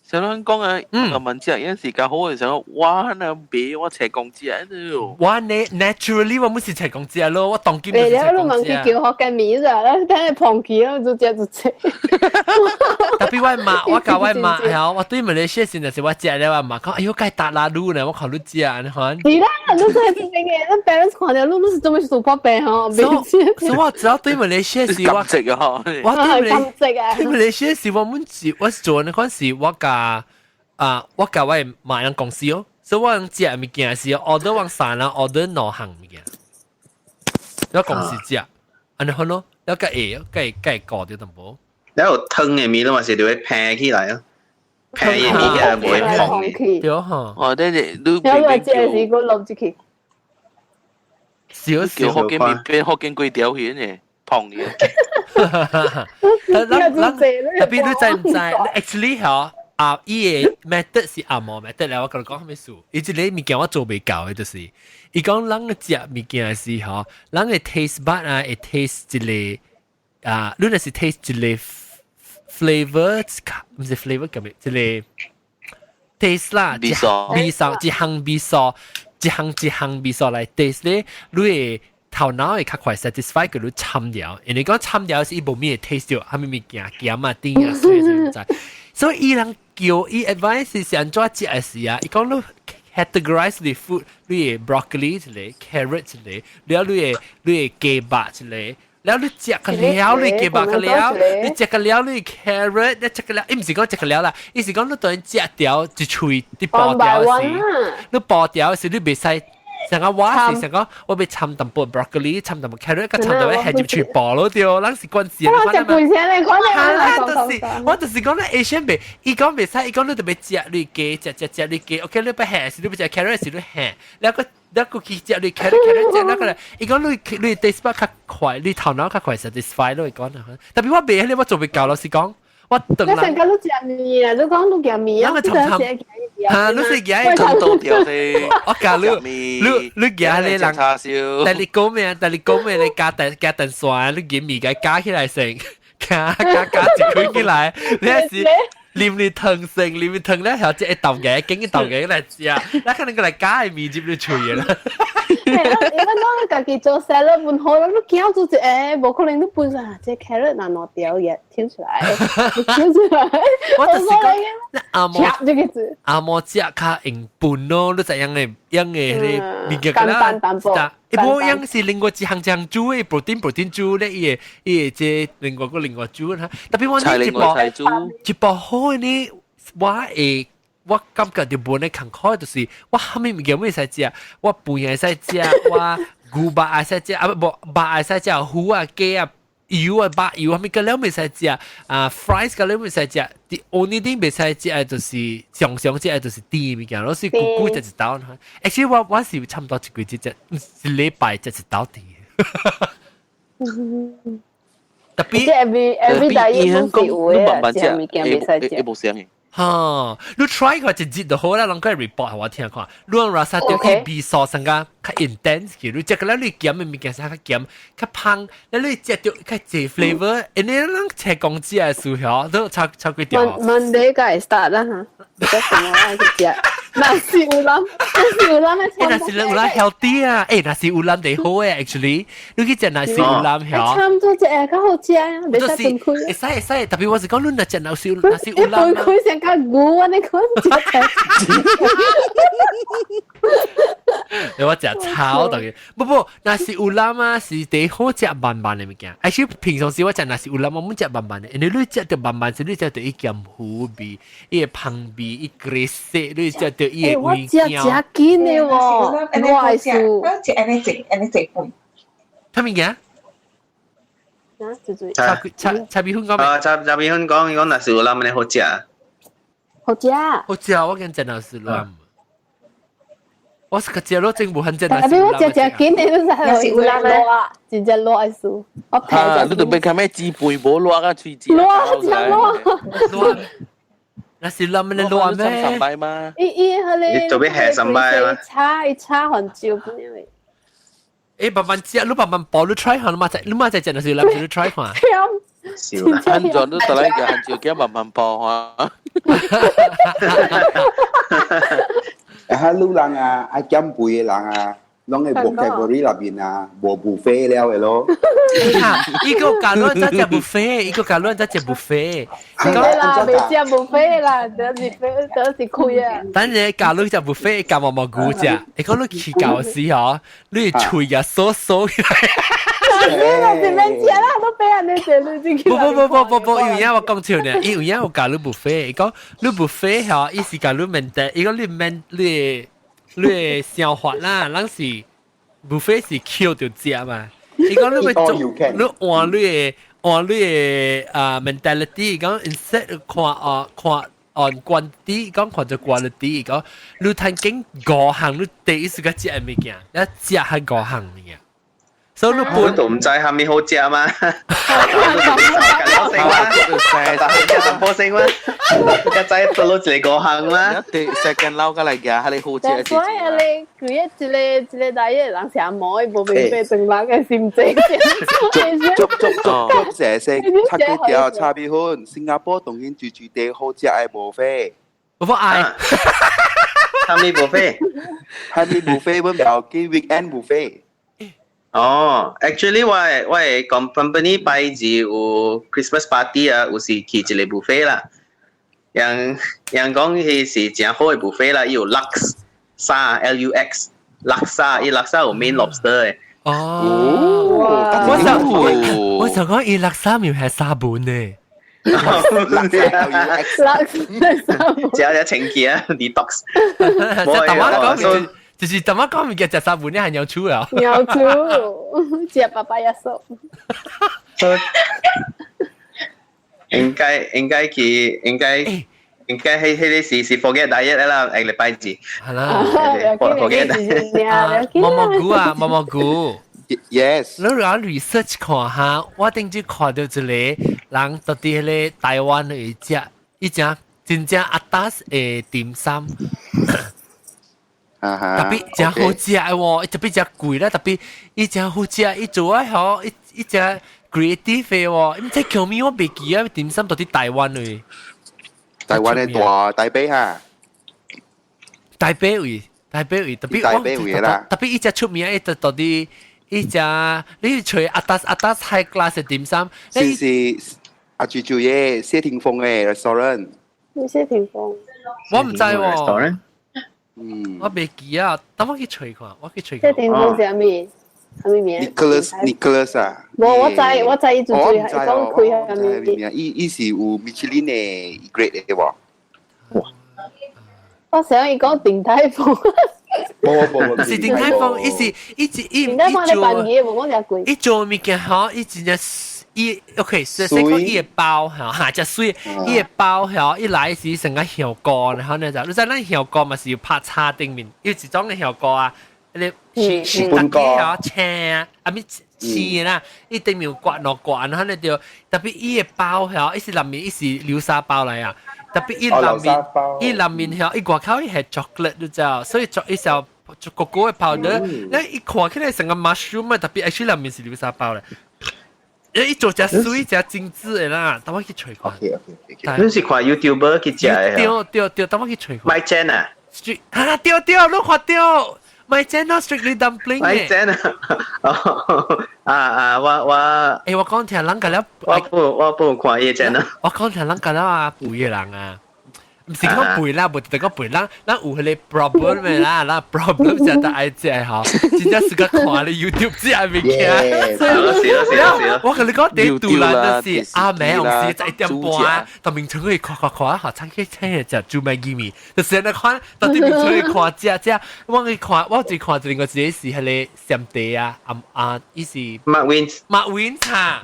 想講啊，個問題有時間好嘅時候，我那買我斜公子啊，我呢 naturally 我唔是斜公子啊咯，我當今就是你斜公子啊。問佢叫福建麵咋，等你胖起咯，就食就食。特別我媽，我教我媽，係我對馬來西亞時就是我食了，我媽講，哎呦，該打拉魯呢，我看你食，你看。是啦，你真係真嘅，咱 parents 看到你，你是做咩做破病吼？所以我知道對馬來西亞時我，我對馬來西亞時我們是我做那款是我教啊，我教我媽人公司哦，所以我食物件是 order 往三人 order 兩項物件，我公司食，按呢好咯，了個會，個個顧著淡薄。了有湯的物攏嘛是就會平起來啊，平的物件無會胖的。對吼。哦，對對，你了我食是閣落入去。少少福建麵變福建粿條去呢，胖嘅。咱咱特別你知唔知？Actually 吼，啊，伊個 method 是紅毛 method 咧，我共你講啥物事？伊這個物件我做袂到的，就是伊講人食物件的時候，人的 taste bud 啊，會 taste 一個啊，你若是 taste 一個 flavor，毋是 flavor 叫咩？一個 taste 啦，味素，味素，一項味素，一項一項味素來 taste 咧，你會頭腦會較快 satisfy 過你參掉，因為講參掉是伊無咩 taste 到，啥物物件鹹啊、甜啊，所以毋知。所以伊人叫伊 advice 是按怎食的時啊，伊講你 categorize 你 food，你的 broccoli 一個，carrot 一個，了你的雞肉一個，了你食個了，你雞肉個了，你食個了，你 carrot，你食個了，伊毋是講食個了啦，伊是講你當食掉一喙，你剝掉時，你剝掉時你袂使成個我是成個我欲摻淡薄 broccoli，摻淡薄 carrot，佮摻淡薄下入去爆咯對，咱是關事。我食半聲你講你就是我就是講咧 Asian 袂，伊講袂使，伊講你特別食你雞，食食食你雞，OK 你欲下是你欲食 carrot 是你下，了個了個去食你 carrot carrot 食那個咧，伊講你你 taste bud 較快，你頭腦較快 satisfy 咯，伊講啊，特別我袂，你我做袂到，老實講。我等啦。你成日都食麵啊？你講你食麵啊？我沉沉。嚇，你是食咁多條的。我教你，你你食你人。但你講咩？但你講咩？你加蛋加蛋蒜，你夾麵嘅加起來成，加加加一開起來，你是啉你湯成，啉你湯咧，後只一豆嘅，經一豆嘅來食，那可能過來加嘅麵入你喙啦。你講你家己做 salad 本好啦，你驚做一個，無可能你本身這 carrot 若兩條也挑出來，挑出來。我就是講，阿毛阿毛食較用笨咯，你知樣嘅樣嘅迄個物件啦。簡單淡薄。一般樣是另外一項項煮的 protein protein 煮咧，伊個伊個這另外個另外煮哈。特別我呢一包一包好嘅呢，我會。我感覺就無呢艱苦，就是我啥物物件會使食，我飯會使食，我牛肉會使食，啊無肉會使食，魚啊雞啊油啊肉油，啥物個了袂使食，啊 fries 個了袂使食，the only thing 袂使食的就是常常食的就是甜物件，攏是久久食一道。actually 我我是差不多一個月食，一禮拜食一道甜。特別 every day 攏是有的，食物件袂使食。無相嘅。哈，你 try 過一日就好啦，攏過 report 我聽看。你用 rasa 到伊味素成個較 intense 去，你食個了你鹹的物件是較鹹、較芳，了你食到較濟 flavor，因為咱切公子的時候都超超幾條。 Monday 該會 start 啦哈，這什麼愛去食？若是有人，若是有人欸，若是有人 healthy 啊，欸，若是有人就好誒，actually，你去食若是有人曉。差唔多食較好食啊，袂使分開。會使會使，特別我是講你若食若是若是有人。分開成較牛按呢款食菜。你我食炒當然，不不，若是有人啊，是第好食慢慢的物件。而且平常時我食若是有人，我毋食慢慢的，因為你食著慢慢是你食著伊鹹糊味，伊的芳味，伊 grease，你食著伊的味。我食真緊的喎，我愛輸。我食按呢食，按呢食飯。啥物件？啊，就是炒炒炒米粉講啊，炒炒米粉講，伊講若是有人按呢好食。好食。好食，我見食若是有。我是個食咯，真無很食。特別我食食緊的，你是有人熱啊，真正熱愛輸。我平啊，你特別看咩雞背無熱啊，喙舌。熱真熱。那是咱們的熱咩？三擺嗎？伊伊彼個。你做咩下三擺嗎？炒伊炒番椒本嚟。欸，慢慢食，你慢慢包，你 try 下，你嘛再你嘛再食，那是咱你 try 看。安怎你得來個番椒，叫慢慢包哈。啊，女人啊，愛減肥的人啊，攏會 vocabulary 內面啊，無 buffet 了的咯。伊個教咱在食 buffet，伊個教咱在食 buffet。對啦，袂食 buffet 啦，就是就是開啊。等陣教你食 buffet，教毛毛菇食。伊講你去教時吼，你喙啊鎖鎖起來。你若是免食啦，都俾人哋食你自己。不不不不不不，有影我講笑呢，伊有影有教你 buffet，伊講你 buffet 吼，伊是教你免得，伊講你免你你消化啦，咱是 buffet 是抾著食嘛。伊講你欲做，你換你的換你的啊 mentality，講 instead 看啊看 on quantity，講看著 quality，講你趁經五項，你第一時間食的物件，一食係五項物件。所以你本都毋知蝦米好食嘛？食波星嘛？一知倒落一個五項嘛？對，second 撈過來嘅，係你好食。所以你佢一一個一個大一人成毛，無明白成人嘅心情。足足足足謝聲，插幾條炒米粉，新加坡當然最最地好食的 buffet。我愛。蝦米 buffet？蝦米 buffet，阮表記 weekend buffet。哦，actually 我我 company 拜日有 Christmas party 啊，有時去一個 buffet 啦。人人講佢是真好的 buffet 啦，伊有 laksa L U X laksa，伊 laksa 有 Maine lobster 的。哦，我就我就講伊 laksa 咪係沙本呢。 laksa L U X laksa 食只清氣啊，detox。即係台灣講。就是怎麼講物件食三碗，你係尿出啊？尿出，食 papaya soup。應該應該去應該應該迄個是 forget diet 啦，下禮拜二。係啦。 forget。毛毛菇啊，毛毛菇。 Yes。你講 research 看下，我頂次看到一個人到底迄個台灣的一隻，一隻真正阿達的點心。特別真好食的喎，特別真貴啦，特別伊真好食，伊做啊好，伊伊真 creative 的喎，毋知叫咩我袂記啊，點心到底台灣的。台灣的大台北哈。台北位，台北位，特別台北位啦。特別伊隻出名，伊就到底伊隻，你揣阿達阿達 high class 的點心。是是阿豬豬嘅謝霆鋒的 restaurant。謝霆鋒。我毋知喎。嗯，我袂記啊，等我去揣看，我去揣看。謝霆鋒是啥物？啥物名？Nicholas Nicholas 啊。無，我知我知，伊做做係講開啥物名？伊伊是有米其林的 grade 的喎。哇！我想伊講鼎泰豐。無無無，是鼎泰豐，伊是伊是伊鼎泰豐咧辦嘢，無講誠貴。伊做物件吼，伊真正伊 OK，所以講伊的包吼，哈，誠媠，伊的包吼，一來是成個香膏，然後呢就，你知咱香膏嘛是有拍叉頂面，有一種的香膏啊，迄個是是大家吼青啊，啊咪青啦，伊頂面有刮兩刮，然後呢就特別伊的包吼，伊是內面伊是流沙包來啊，特別伊內面伊內面吼，伊外口伊係 chocolate 你知道，所以做伊時就個個的 powder，你一看起來成個 mushroom 啊，特別 actually 內面是流沙包咧。伊做隻水，隻精緻的啦，等我去揣看。 OK OK。你是看 YouTuber 去食的？對對對，等我去揣看。麥煎啊？啊對對，你看到麥煎咯，Strictly Dumpling。麥煎啊！啊啊，我我。欸，我講聽人家了，我不看伊煎啊。我講聽人家了啊，肥的人啊。毋是講肥啦，無直講肥，咱咱有彼個 problem 的啦，咱 problem 就得愛食吼，真正是個看你 YouTube 食物件。是咯是咯是咯。我共你講，第拄蘭就是阿妹，有時在1點半，到明村去看看看，吼，餐去請食煮麥意麵，就是按呢看，到對面出去看食食，我去看，我最看一個一個是彼個鹹茶啊，啊啊，伊是麥 Wins，麥 Wins 哈。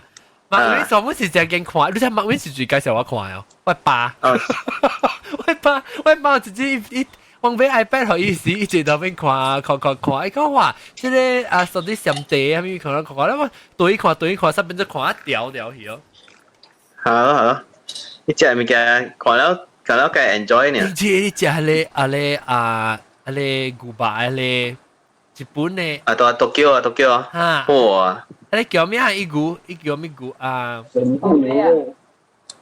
麥 Wins 我是真見看，你知麥 Wins 是最介紹我看哦，我爸，我爸，我爸直接一我買 iPad 予伊時，伊坐頭邊看，看看看，伊講話，這個啊，說啲鹹茶啊，咩看看看，我對看對看，煞變做看掉掉去哦。好好，你食物件看了看了該 enjoy 呢。你這你食彼個啊咧啊啊咧牛肉啊咧日本的。啊，對啊，Tokyo 啊，Tokyo 啊。哈。哇！啊，你叫咩啊？伊牛，伊叫咩牛啊？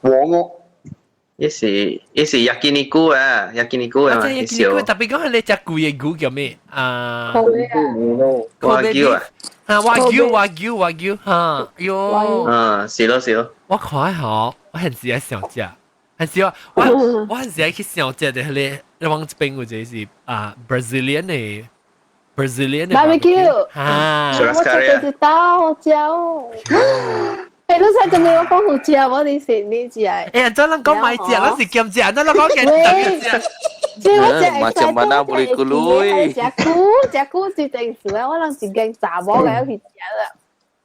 黃屋。伊是 yakiniku 啊，yakiniku 啊，啊，yakiniku 特別講係你食貴的牛叫咩啊？和牛啊。啊，和牛和牛和牛哈，喲。嗯，是咯是咯。我看吼，我很時愛想食，很時我我我很時愛去想食的彼個，你往這邊有一個是啊，Brazilian 的。Brazilian 的 barbecue 啊，我食過一道好食哦。欸，你知做咩我講好食，我你是你食的。欸，怎咱講賣食，咱是兼食，咱咱講兼食。這我食會 Macam mana boleh keluar? 食久食久是定事啊！我人一間查某個去食啦，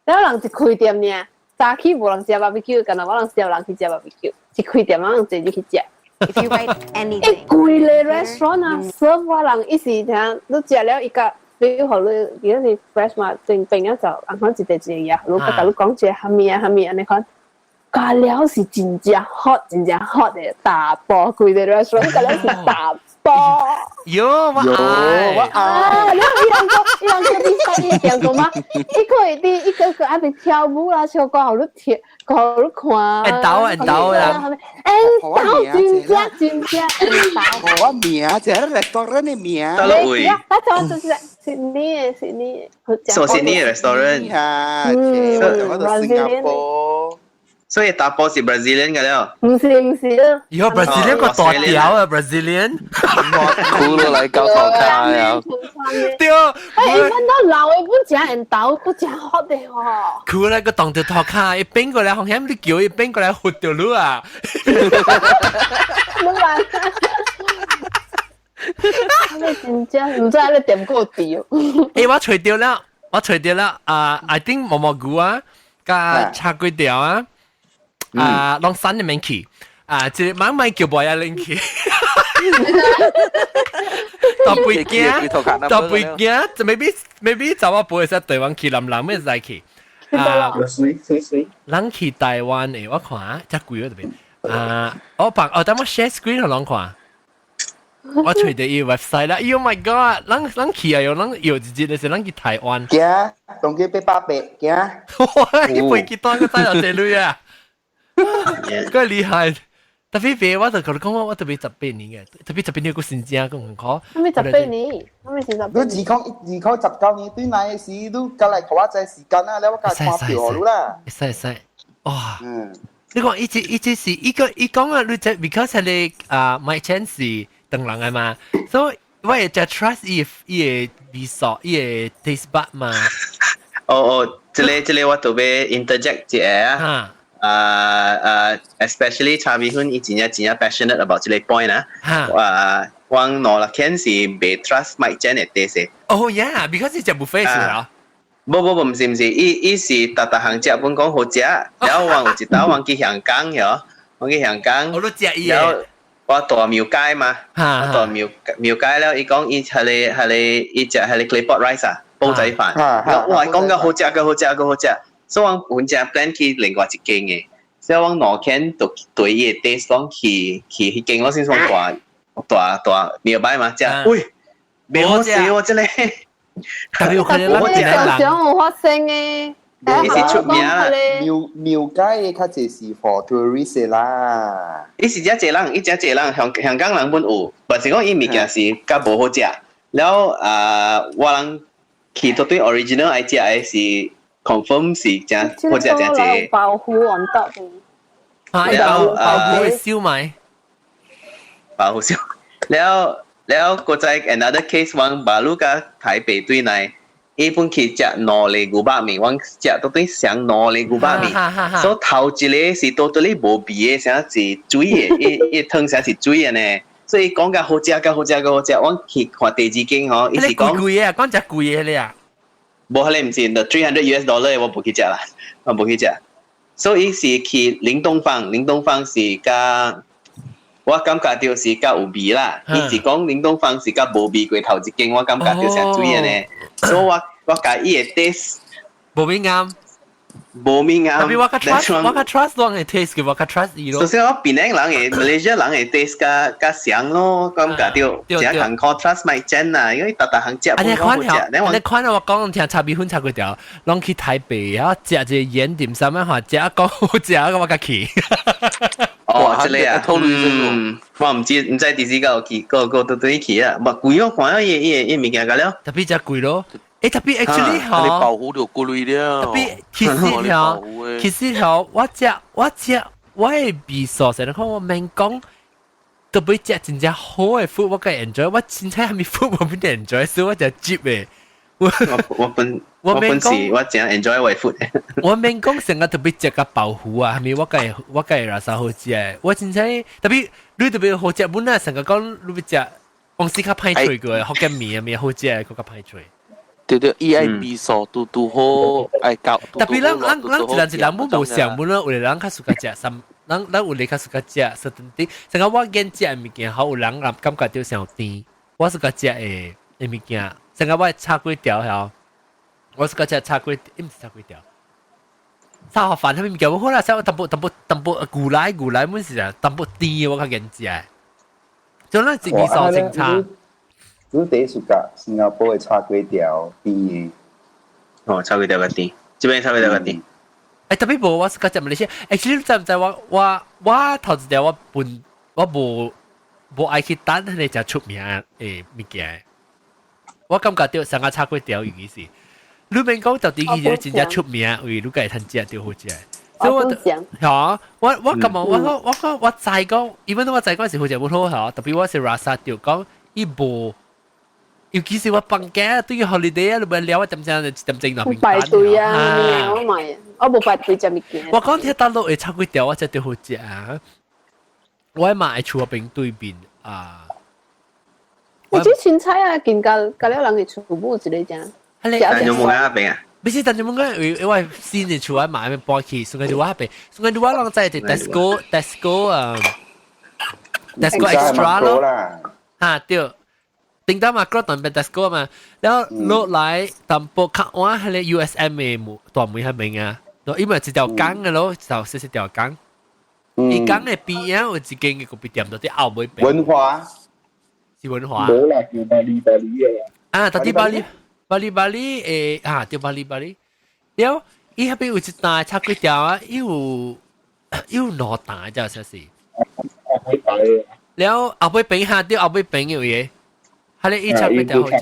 然後人一開店爾，早起無人食 barbecue，干焦我人少人去食 barbecue，一開店我人坐入去食。 If you write anything，欸，規个 restaurant 啊，serve 我人伊是聽，你食了伊個，比如予你，如果是 fresh 嘛，正平啊就按款一個一個嘢，你佮你講一個蝦米啊蝦米按呢款，加了是真正 hot 真正 hot 的大波，規个 restaurant 加了是大波。喲，我愛，我愛。啊！然後伊人講，伊人講你啥物聽過嗎？伊個會佇一個個愛跳舞啦，唱歌，予你聽，予你看。緣投緣投啦。緣投真正真正緣投。我名，這 restaurant 的名。得咯位。啊，就就是悉尼的悉尼的。什麼悉尼的 restaurant？啊，我到新加坡。所以大波是 Brazilian 嘅了。毋是毋是。以後 Brazilian 個大條啊，Brazilian。哭落來搞頭卡啊！對。哎，阮都老的不食緣投，不食好的吼。哭來個當條頭卡，伊變過來，風險你叫伊變過來，罰著你啊！你話？你真正毋知你點過掉。欸，我揣著了，我揣著了。啊，I think 毛毛菇啊，佮炒粿條啊，啊，攏山入面去。啊，這個猛猛叫無愛拎去。特別驚，特別驚，就 maybe 查某婆會使台灣去，男人會使去。啊，人去台灣的，我看遮貴哦特別。啊，我幫哦，等我 share screen 予人看。我揣著伊 website 啦，Oh my god！咱咱去啊，有咱有一日的是咱去台灣。驚，當機800驚。哇！伊飛機單個載到這類啊，夠厲害。特別別，我就共你講，我我特別十八年嘅，特別十八年個新正講很好。啥物十八年？啥物是十八年？你2019年對來時，你過來給我知時間啊，了我共看票予你啦。會使會使，哇！你講伊這伊這是伊個伊講啊，你這 because 係個啊，my chance 是唐人的嘛，所以我會就 trust 伊伊的味素，伊的 taste bud 嘛。哦哦，這個這個我特別 interject 一下啊。啊啊，especially 茶米粉，伊真正真正 passionate about 這個 point 啊。啊，我兩六天是袂 trust 麥煎的 taste。哦，yeah，because 是食 buffet 是啊。無無無，毋是毋是，伊伊是逐逐項食本講好食，然後我有一道我去香港喲，我去香港，我都食伊然後我蹛廟街嘛，我蹛廟廟街了，伊講伊係個係個伊食係個 claypot rice 啊，煲仔飯，哇，講個好食個好食個好食，所以我本正 plan 去另外一間嘅，所以我兩天就對伊的 taste 講去去彼間，我先說蹛蹛蹛廟擺嘛，食，喂，袂好食喎，這個。特別有可能我常常有發生嘅，伊是出名啦。廟廟街的較濟是 for tourist 啦。伊是遮濟人，伊遮濟人，香香港人本有，但是講伊物件是較無好食。了啊，我人去到對 original 愛食的是 confirm 是真好食真濟。包袱 on top。啊，包包袱燒賣。包袱燒，了。了，閣再 another case，我馬路佮台北對內，伊本去食兩个牛肉麵，我食到對上兩个牛肉麵，所以頭一个是到對你無味的，啥是水的，伊伊湯啥是水的呢？所以講甲好食，較好食，較好食。我去看第二間吼，伊是講貴的啊，講食貴的咧啊。無可能毋是，the $300 我無去食啦，我無去食。所以伊是去林東方，林東方是佮。我感覺著是較有味啦，伊是講林東方是較無味過頭一間，我感覺著誠水的呢。所以我我共伊的 taste 無味啱，無味啱。特別我較 trust，我較 trust 我的 taste 嘅，我較 trust 伊咯。首先我檳城人的 Malaysia 人的 taste 較較像咯，感覺著誠艱苦 trust 麥煎啊，因為逐逐項食無講好食。你看我講聽炒米粉炒粿條，攏去台北啊，食一個鹽點啥物話，食講好食，我較去。哦，這個啊，嗯，我毋知毋知佇時有去，個個都對去啊，無貴我看伊伊伊物件個了，特別誠貴咯。欸，特別 actually 吼，你保護就貴了。特別其實吼，其實吼，我食我食我的味素，成日講我免講，特別食真正好的 food，我較 enjoy。我凊彩啥物 food 我無 enjoy，所以我食 cheap 的。我我本我本是我真 enjoy 我 food。我免講成日特別食個包袱啊，係咪我計我計拉啥好食的？我凊彩特別你特別好食，本來成日講你欲食，公司較歹揣過，福建麵啊麵好食，閣較歹揣。對對，伊愛味素拄拄好愛夠。特別咱咱咱一人一人本無相本咯，有的人較 suka 食三，咱咱有的較 suka 食 certain thing。成個我見食的物件，好有人感覺著傷甜，我 suka 食的的物件，成個我炒粿條曉，我 suka 食炒粿，毋是炒粿條。炒飯啥物物件，我好啦，炒淡薄淡薄淡薄牛奶牛奶，本是啊，淡薄甜我較願食。就咱是味素清茶。你第一 suka 新加坡的炒粿條甜的，哦，炒粿條較甜，這邊炒粿條較甜。欸，特別無，我 suka 食馬來西亞。欸，其實你知毋知我我我頭一條我本我無無愛去等彼个誠出名的物件。我感覺著上個炒粿條尤其是，你免講到底伊個真正出名，為你家會通食著好食。所以我嚇我我感覺我我我我知講，even 我知講是好食無好嚇，特別我是 rasa 著講伊無。尤其是我放假對於 holiday 啊，你咪聊一點鐘一點鐘那邊排隊啊，我買，我無排隊食物件。我講聽大陸會炒粿條，我真係好食啊！我媽喺厝邊對面啊，這凊彩啊，近甲甲了人嘅厝母一個正。但有冇喺那邊啊？不是，但係冇講，因為新嘅厝啊嘛，咪搬去，所以就我邊，所以我攏在佇 Tesco 啊，Tesco Extra 咯，嚇對，頂到嘛，嗰段變 Tesco 嘛，然後落來淡薄較晚係咧 USM 嘅門大門迄邊啊，因為一條江嘅咯，就細細條江，伊江嘅邊仔有一間嘅咖啡店，就佇後尾邊。文華是文華。冇啦，叫巴黎巴黎啊。啊，到底巴黎。巴黎巴黎誒啊，對巴黎巴黎，了伊彼邊有一單插幾條啊，伊有兩單只說是。後尾擺。了後尾邊下對後尾邊有嘢，哈咧伊插幾條好食。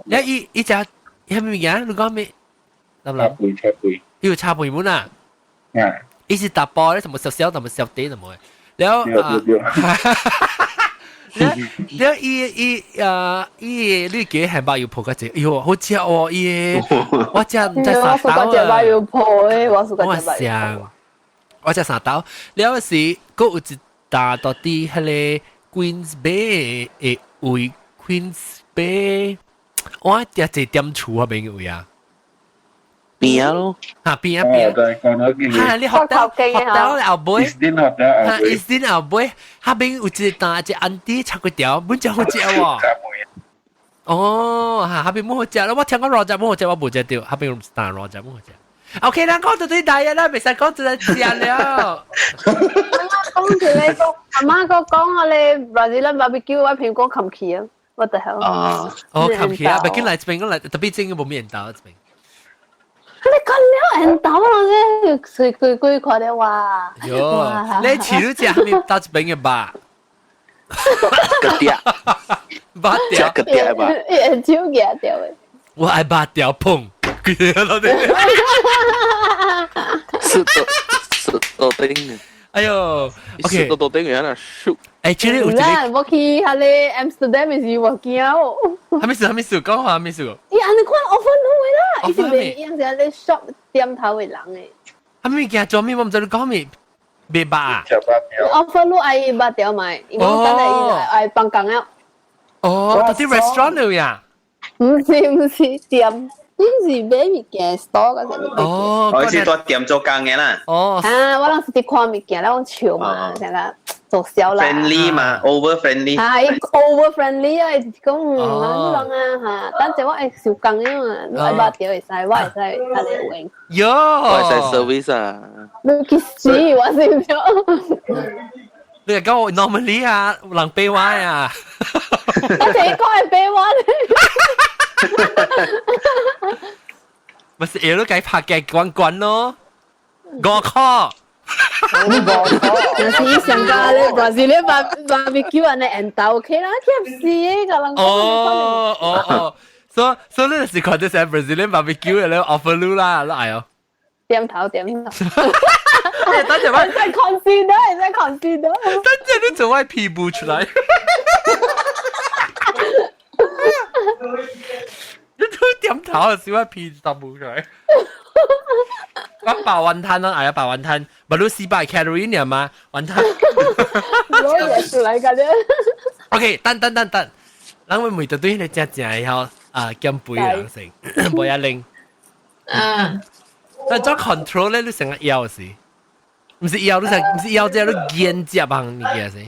了伊伊食啥物件？你講咩？諗諗。茶杯茶杯。伊有茶杯滿啊？啊。伊是大包咧，什麼小小，什麼小啲，什麼的。了啊。了了，伊伊啊，伊你記漢堡油泡較濟，哎喲，好食哦！伊我食毋知三刀啊！我油泡的，我我想，我食三刀。了是，閣有一搭到佇彼個 Queens Bay 的位，Queens Bay，我食一點厝彼邊位啊。邊啊咯，嚇邊啊邊啊，嚇你學到學到後尾，嚇伊先後尾，下邊有一單一個 auntie 炒粿條，本真好食喎。哦，嚇下邊冇好食啦，我聽講羅仔冇好食，我無食到，下邊有一單羅仔冇好食。OK 啦，講到對大日啦，袂使講就來食了。講一個講，阿媽閣講啊咧，Brazilian barbecue 我蘋果冚起啊，what the hell？啊，哦冚起啊，別緊來這邊，我來特別真個無面到這邊。你講了緣投咯，這隨規規看了哇！喲，你飼你食啥物到這邊嘅吧？個碟，肉條，個碟吧？一手舉掉的。我愛肉條碰，規個老弟。是多是多丁。哎喲，OK，多多丁原來數。哎，這裡有一個。我去彼个 Amsterdam 時我驚哦。啥物事？啥物事？講話啥物事？伊按呢款 offer 攏的啦，伊是賣伊是按咧 shop 店頭的人的。啥物件做咩？我毋知你講咩，賣肉啊？offer 你愛肉條買，伊講等下伊愛幫工了。哦，到佇 restaurant 了呀？毋是毋是店。伊是買物件 store 個啥物？哦，我是蹛店做工的啦。哦，啊，我攏是佇看物件，咧講笑嘛，成個做銷啦。 friendly 嘛，over friendly。啊，伊 over friendly 啊，伊講啊，你人啊嚇，等陣我會收工的嘛，你愛肉條會使，我會使較咧有閒。喲，我會使 service 啊。你去死，我是唔你係講我 normally 啊，人俾我啊。我第一個係俾我。咪是會你該拍嘅關關咯，五塊。就是上家咧，Brazilian barbecue 按呢緣投 OK 啦，KFC 嘅個人。哦哦哦，所所以你是看到成 Brazilian barbecue 嘅咧 offer 你啦，你愛哦。點頭點頭。等陣我在 consider，在 consider。等陣你做我屁股出來。你都點頭，小我屁都冇出來。我白雲吞咯，哎呀白雲吞，唔係400 calorie 呢嘛，雲吞。攞嘢出來㗎啫。 OK，等等等等，咱會每對對你食食以後啊減肥人生，無壓力。嗯。但做 control 咧，你成日枵是，毋是枵，你成毋是枵，這你煙食幫你記是。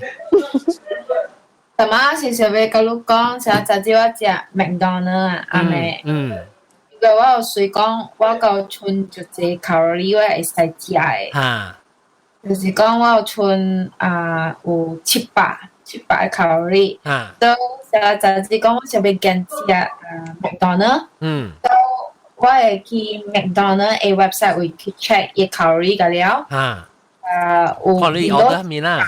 什麼是想欲佮你講，像昨日我食麥當勞啊，阿妹。嗯。因為我有隨講，我夠剩就這卡路里，我會使食的。哈。就是講我有剩啊有700卡路里。啊。都像昨日講，我想欲減食啊麥當勞。嗯。都我會去麥當勞的 website 位去 check 伊卡路里個了。啊。啊有。看你 order 咩啦？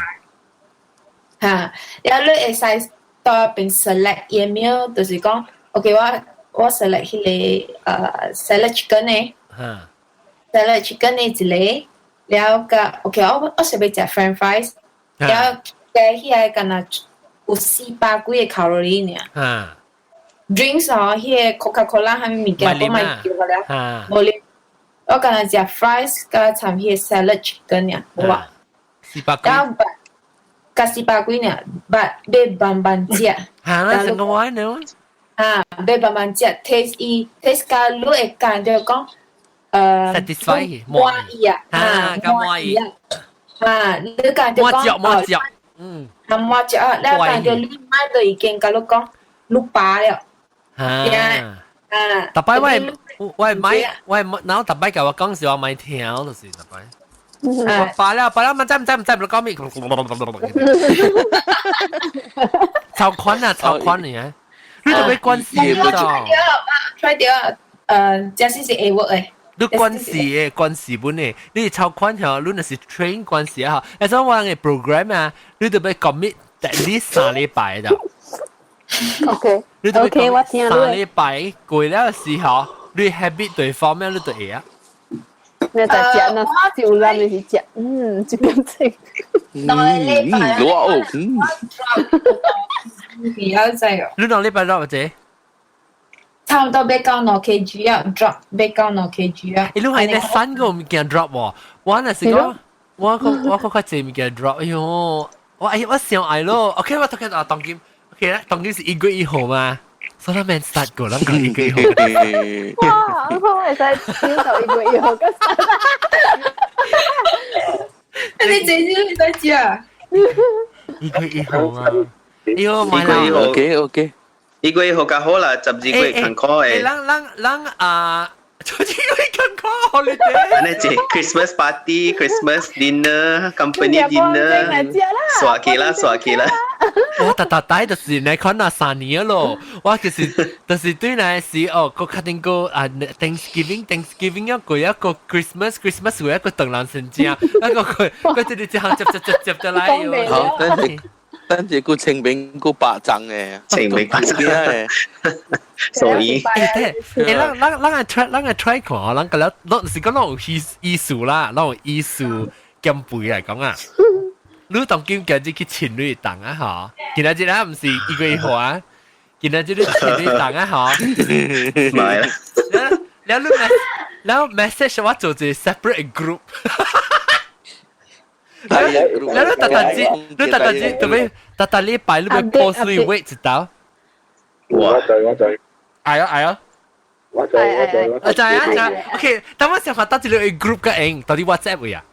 嚇，了你會使到邊 select 伊 meal，就是講，OK 我我 select 彼個salad chicken 的，salad chicken 的一個，了個 OK 我我想欲食 French fries，了加起來敢若有400幾個卡路里爾。drinks 哦，彼個 Coca Cola 啥物物件，我嘛叫個了，無啉。我敢若食 fries 佮摻彼個 salad chicken 爾，無啊。 400幾。了加四百幾呢，but 欲慢慢食。嚇啦，成個玩呢？啊，欲慢慢食，taste 伊 taste 甲你會感覺講，satisfy 滿意啊，啊，滿意啊，啊，你感覺講，滿足，嗯，啊滿足啊，你感覺你買都已經甲你講，你飽了，啊，啊，逐擺我買我然後逐擺共我講是我買聽，就是逐擺。我飽了飽了，唔知唔知唔知，唔講咩？超寬啊，超寬你啊！你特別關事嘅喎。try 掉，這是是會 work 嘅。你關事嘅關事本嘅，你超寬條，你若是 train 關事啊！嚇，所以我嘅 program 啊，你特別 commit at least 3禮拜的。 OK。你特別 OK，我聽3禮拜過了時候，你 habit 對方面你就會啊。你就食那就咱的是食，嗯，就咁正。2禮拜，哇哦，嗯，比較濟哦。你2禮拜 drop 者？差唔多欲到2 kg 啊，drop 欲到兩 kg 啊。你係呢三個物件 drop 喎，我那是講，我個較濟物件 drop，哎喲，我哎我想愛咯，OK 我頭先啊當今，OK 啦，當今是1月1號嘛。所以咱免 start 過，咱講1月1號。哇！我會使點到1月1號個 start。你這少你使知啊？1月1號啊！哎喲，買啦。 OK OK， 1月1號較好啦，12月艱苦的。咱咱咱啊！12月艱苦，你哋。按呢這 Christmas party、Christmas dinner、company dinner，刷起啦，刷起啦。我特特帶就是你看那3年咯，我其實就是對那時哦，個確定個啊 Thanksgiving 一個一個 Christmas Christmas 一個唐人神正，一個佢佢這裡這行接接接接就來。好，等陣等陣個清明個白粽嘅，清明白粽嘅，所以誒，咱咱咱來 try，咱來 try 看，咱個了，咱是講咱有意意思啦，咱有意思減肥來講啊。你當今今日去情侶檔啊，嗬？今仔日啊，毋是1月1號啊，今仔日你情侶檔啊，嗬？買啦。了了你 mess，了 message 我做一個 separate group。了你特特子，你特特子，特別特特禮拜你欲 post 你 weight 一道。我知我知。哎呀哎呀！我知我知我知啊知。OK，等我想法到一個 group 個用，到底 WhatsApp 位啊？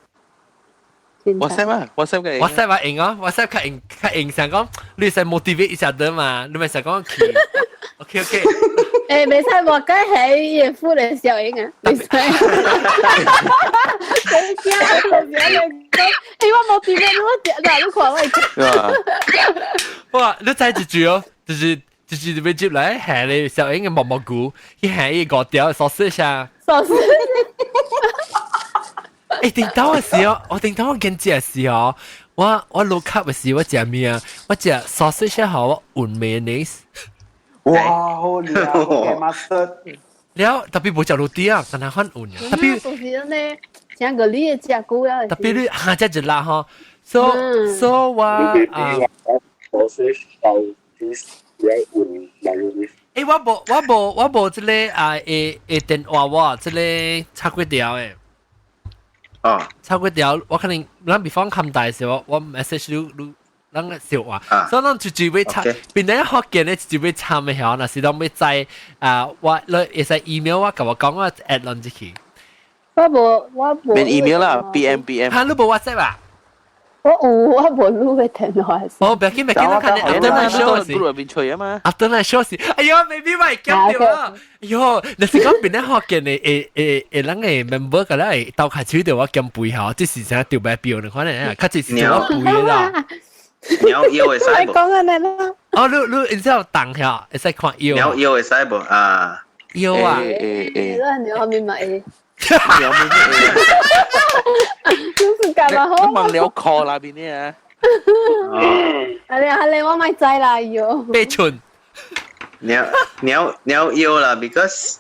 WhatsApp 啊，WhatsApp 嘅 WhatsApp 啊用啊，WhatsApp 較用較用，想講你使 motivate 一下得嘛？你咪想講去，OK OK。誒，袂使話該係葉夫的小英啊，袂使。等下，等下你講，欸，我 motivate 我食啦，你看我。哇，你知一句哦，就是要接來下你小英嘅蘑蘑菇，去下伊五條 sausage 啊。 sausage。欸，頂頭嘅時候，我頂頭我見食時候，我 low carb 嘅時，我食咩啊？我食 sausage 好，我混 mayonnaise。哇，好靚啊！master。了特別無食肉啲啊，但係反混。特別就是呢，像個你嘅食久了。特別你下只一辣吼，所所我啊。 sausage 包 cheese 了混 mayonnaise。欸，我無這個啊，會會電話我這個插幾條的。哦，插幾條，我可能咱比方看大時候，我 message 你你，咱個笑話，所以咱就就欲插，變咗福建咧就欲插的曉，若是當欲知啊，我你會使 email 我，共我講我 add 攏入去。我無我無。免 email 啦，PM PM。哈，你無 WhatsApp 啊？我有，我無你的電話。哦，別緊別緊，我看你 after 那 show 時，入面吹啊嘛。 after 那 show 時，哎喲，baby 我會驚到啊！哎喲，若是講變咧福建的會會會人會 member 個咧會鬥開手著我減肥吼，這是啥掉白表呢？可能啊，較濟是做我肥的啦。鳥腰會使無？講緊你啦。哦，你你然之後動下，會使看腰。鳥腰會使無啊？腰啊！誒誒誒，你後面咪會。鳥面就是幹嘛好？你問了殼那邊呢啊？啊你啊你我咪知啦喲。 8寸。鳥鳥鳥腰啦，because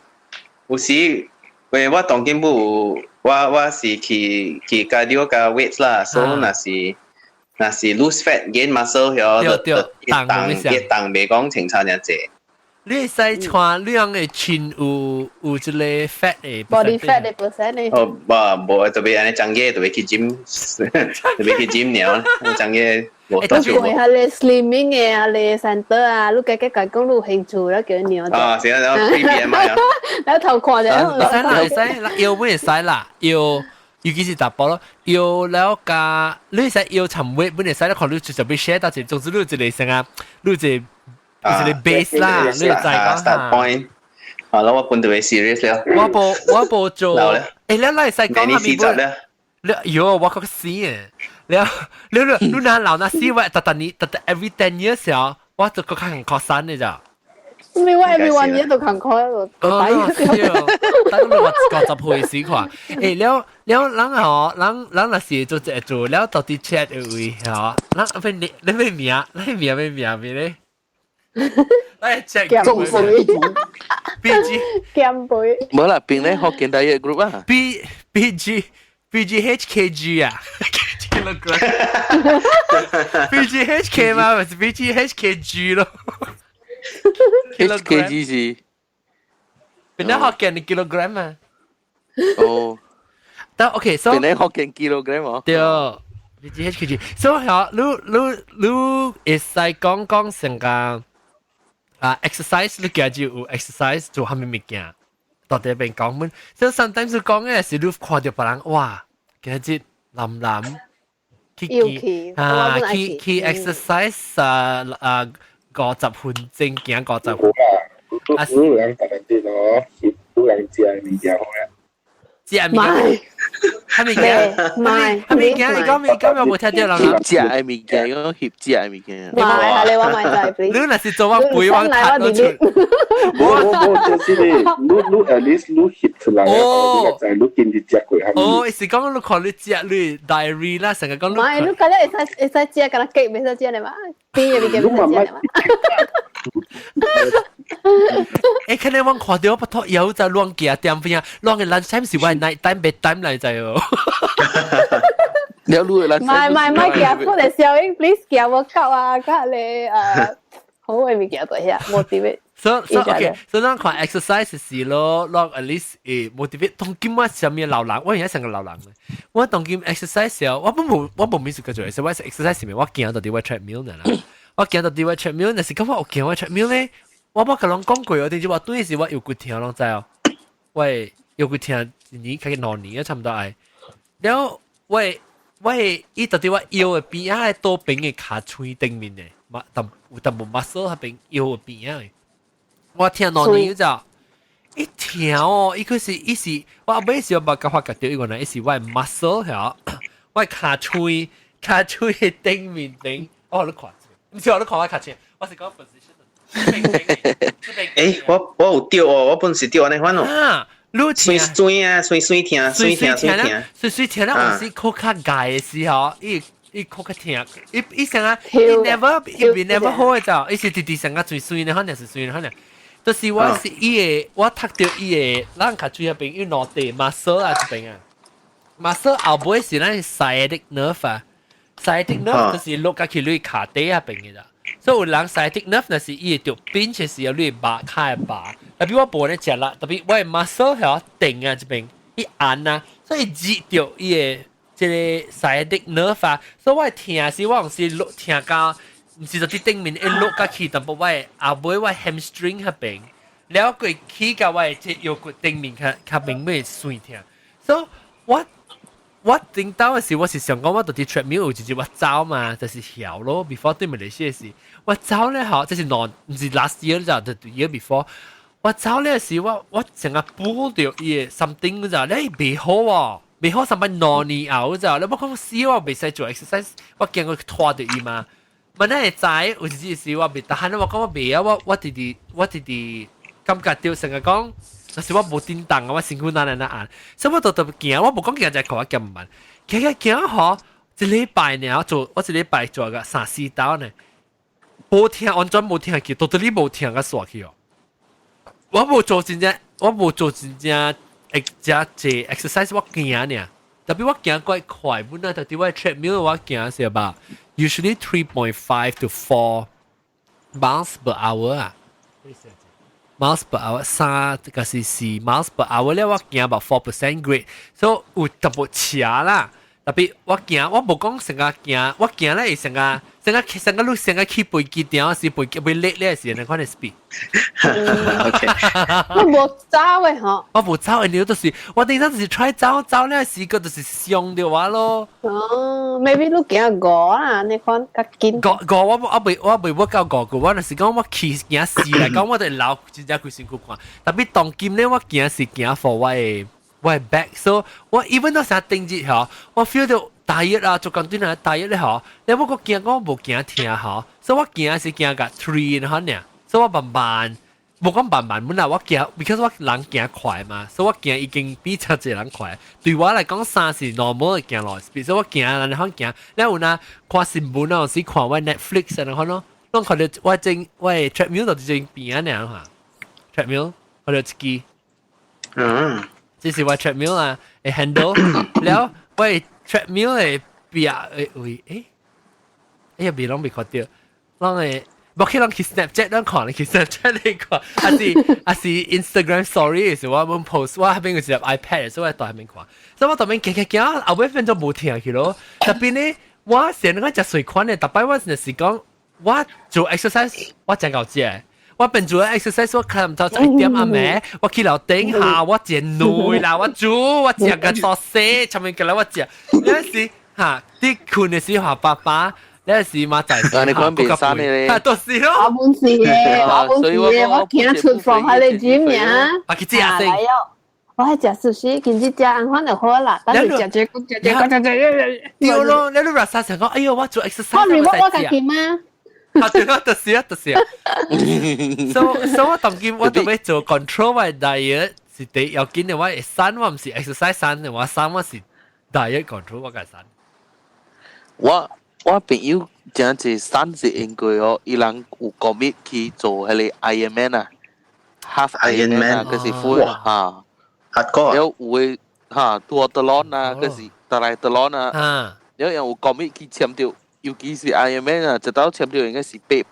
有時因為我當今有我是去去 cardio 加 weights 啦，所以若是 lose fat gain muscle 曉，對對，一重一重袂講清楚爾濟。你會使看兩個穿有這個 fat 的 body fat 的 percent 呢？哦，無無特別按呢講嘢，特別去 gym，特別去 gym 了，講嘢無多少。過下咧 slimming 嘅啊咧 center 啊，你家己講講你有興趣啦，叫你啊，是啊，然後 free BMI 啊，你頭看者。會使啦，會使啦，腰本會使啦，腰。尤其是查埔咯，腰了加你會使腰沉 weight 本會使，你看你就就要 share 到一，總之你有一個啥啊，你有一個一個 base 啦，你會知講 start point。好啦，我本特別 serious 了。我無做，欸，你來會使講下面本？你喲，我講死啊！了了了，你若老那死我，逐逐年，逐逐 every 10 years 啊，我就閣較艱苦瘦的咋。咩？我 every one year 都艱苦喺度。哦，是哦，等你我50歲時看，欸，了了，人吼，人人若是做這做，了到底 chat 的位吼，人欲你你欲名，你名欲名咩咧？來 check 眾生一族 B G 減肥。無啦，邊咧福建大嘅 group 啊？B B G B G H K G 啊，kilogram B G H K 嘛，咪是 B G H K G 咯。 H K G 是邊咧福建嘅 kilogram 啊？哦，得 OK，so 邊咧福建 kilogram 哦？對，B G H K G，so 嚇，你你你會使講講成個啊 exercise，你今日有 exercise 做啥物物件？到底邊講們，所以 sometimes 講嘅是你看到別人哇，今日藍藍去去啊去去 exercise 啊啊50分鐘行50分。啊，你人特別啲咯，你人食物件好啊。食物件，啥物件？買啥物件？你講咩？講有無聽到人？食的物件，講翕食的物件。買下你我買仔，please。你若是做我背我睇到出。無無就是你，你你 at least 你翕出來，你就知你今日食過啥物。哦，是講你看你食你 diary 啦，成個講你。唔係，你覺得會使會使食，敢若 cake 袂使食的嘛？甜的物件袂使食的嘛？欸，可能我看到我腹腰在亂行點邊啊，亂嘅 lunch time 是我 night time bed time 來在哦。了你的 lunch 唔係唔係唔係，行 food 的效應，please 行無夠啊，較咧好的物件在遐 motivate。 So okay，所以咱看 exercise 是咯，讓 at least 會 motivate。當今我啥物老人，我而家成個老人咧。我當今 exercise 時，我無每次個做，我 exercise 是我行到佇我 treadmill 呢啦。我行到佇我 treadmill，但是感覺有行我 treadmill 咧，我捌共人講過哦，頂次我對時我腰骨疼攏知哦，我腰骨疼一年，較2年啊，差不多愛。了我伊到底我腰的邊仔的倒邊的尻喙頂面的，嘛但有淡薄 muscle 彼邊腰的邊仔的。我疼2年就一疼哦，伊可是伊是我後尾時我捌甲發覺到，伊原來伊是我的 muscle 曉，我的尻喙的頂面頂，哦，你看，毋是我你看我尻喙，我是講 position。欸，我有著哦，我本是著按呢款哦。啊，你酸酸啊，酸酸疼，酸疼酸疼，酸酸疼咧，有時較較𠢕的時候，伊伊較較疼，伊伊成啊，伊 never 伊 never 好的就，伊是直直成個酸酸的，可能是酸的，可能。就是我是伊的，我讀著伊的，咱較水彼邊有兩塊 muscle 啊，這邊啊，muscle 後尾是咱 sciatic nerve 啊，sciatic nerve 就是落甲去你跤底彼邊的啦。所以有人 sciatic nerve 若是伊會著 pinch 的時候，你會肉跤會麻。特別我無咧食力，特別我的 muscle 曉定啊這邊，伊按啊，所以熱著伊的這個 sciatic nerve 啊，所以我的疼是我有時落疼到。毋是就佇頂面一落甲去，淡薄我的後尾我 hamstring 彼邊，了過去到我的這腰骨頂面較較明尾酸疼。所以我頂到的時，我是想講我到佇 treadmill 有一日我走嘛，就是曉咯。before 對馬來西亞時，我走咧吼，這是兩毋是 last year 就就 year before。我走咧時，我成日補著伊的 something 就，你袂好喎，袂好上擺2年後就，你我講死我袂使做 exercise，我驚我拖著伊嘛。問你會知有一時我袂，但係我講我袂啊，我直直感覺到成日講，若是我無叮當啊，我身軀哪來哪按，所以我就特別行，我無講行只口我行毋慢，行行行吼，一禮拜爾做，我一禮拜做個三四刀呢，無疼完全無疼去，到底你無疼甲煞去哦。我無做真正，我無做真正會真濟 exercise，我行爾，特別我行怪快，本來特別我 treadmill 我行是吧？Usually 3.5 to 4 miles per hour 啊。miles per hour 三個是4 miles per hour 咧，我行 about 4% grade，so 有淡薄斜啦。特別我行，我無講成個行，我行咧會成個成個成個路成個去飛機場時飛機飛叻咧時，你看你 speed。 OK，我無走嘅嗬。我無走，你就是我頂陣就是 try 走走咧時個就是傷著我咯。哦，maybe 你行五啊，你看較緊。五五我未我夠五個，我就是講我騎行四來講，我就老真正規身軀看。特別當今咧，我行是行 for 我的 back，所以我 even 到成頂日嗬，我 feel 到 tired 啊，做工對人 tired 咧嗬，你我個行我無行疼嗬，所以我行是行個 three 然後呢，所以我慢慢。無講慢慢本來我行，because 我人行快嘛，所以我行已經比真濟人快。對我來講，三是 normal 的行路 speed，所以我行，然後行，你有哪看新聞啊，是看我 Netflix 啊，然後咯，攏看到我正我的 treadmill 就正邊啊爾哈，treadmill 看到一支，這是我 treadmill 啊，會 handle 了，我的 treadmill 的邊誒位誒，哎呀，未攏未看到，攏會。無去攏去 Snapchat 攏看，去 Snapchat 你看，還是 Instagram story 時我們 post，我彼邊有一粒 iPad，所以我在彼邊看，所以我當邊行行行，後尾變做無聽去咯。特別呢，我成日講食水款的，逐擺我就是講我做 exercise，我真夠食。我變做 exercise，我看唔到1點暗暝，我去樓頂下，我食奶啦，我煮，我食個多西，前面過來我食。有時哈，你睏的時候爸爸。你是嘛在？啊，你講變山嘅咧，都是咯。我本事嘅，我本事嘅，我行出房喺你 gym 呀。啊，去食先。我係食壽司，今日食安款就好啦，但是食這個食這個食這個。對咯，你你話成講，哎呦，我做 exercise。我 reward 我家己嗎？啊，對咯，就是啊，就是啊。所以我當今我特別做 control 我 diet 是第要緊的，我會瘦，我毋是 exercise 瘦，我瘦我是 diet control 我該瘦。我朋友真濟瘦是因為哦，伊人有 commit 去做彼个 Ironman 啊，half Ironman 啊，佢是 full 嚇， hardcore 有有的嚇，duathlon 啊，佢是 triathlon 啊，有人有 commit 去簽著，尤其是 Ironman 啊，一道簽著應該是800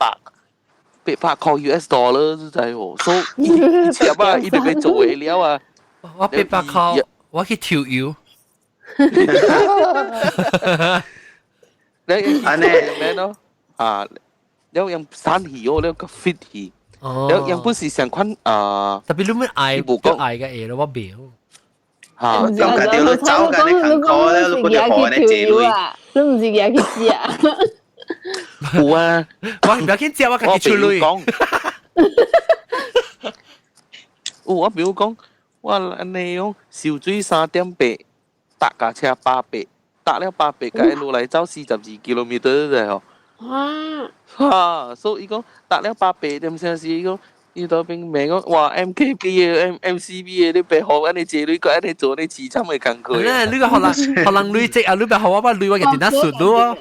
塊 US dollar 是知無？所以伊簽啊，伊就欲做會了啊。我800塊，我去跳游。你按呢咩咯？啊，你用瘦去哦，你個 fit 去，你用不是上款啊？特別你們愛無講愛嘅嘢咯，我袂。嚇，咁家掉你走緊你勤苦咧，你嗰條河呢借鐳。你毋是舉去食？有啊，我唔要緊食，我家己出鐳。有我朋友講，我按呢講，泅水3.8，搭架車八百。搭了八百，共伊落來走42 kilometer 啫吼。哇！哈，所以伊講搭了八百點聲是伊講，伊都邊問講哇 MKB 的 M MCB 的，你別予按呢借鐳，閣按呢做呢凄慘的工課。咧，你個予人予人累積啊，你別予我把鐳我家己那數咯。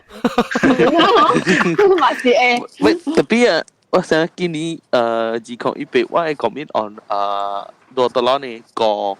嘛是會。喂，特別啊，我想今年2018，我會 commit on 羅德朗的個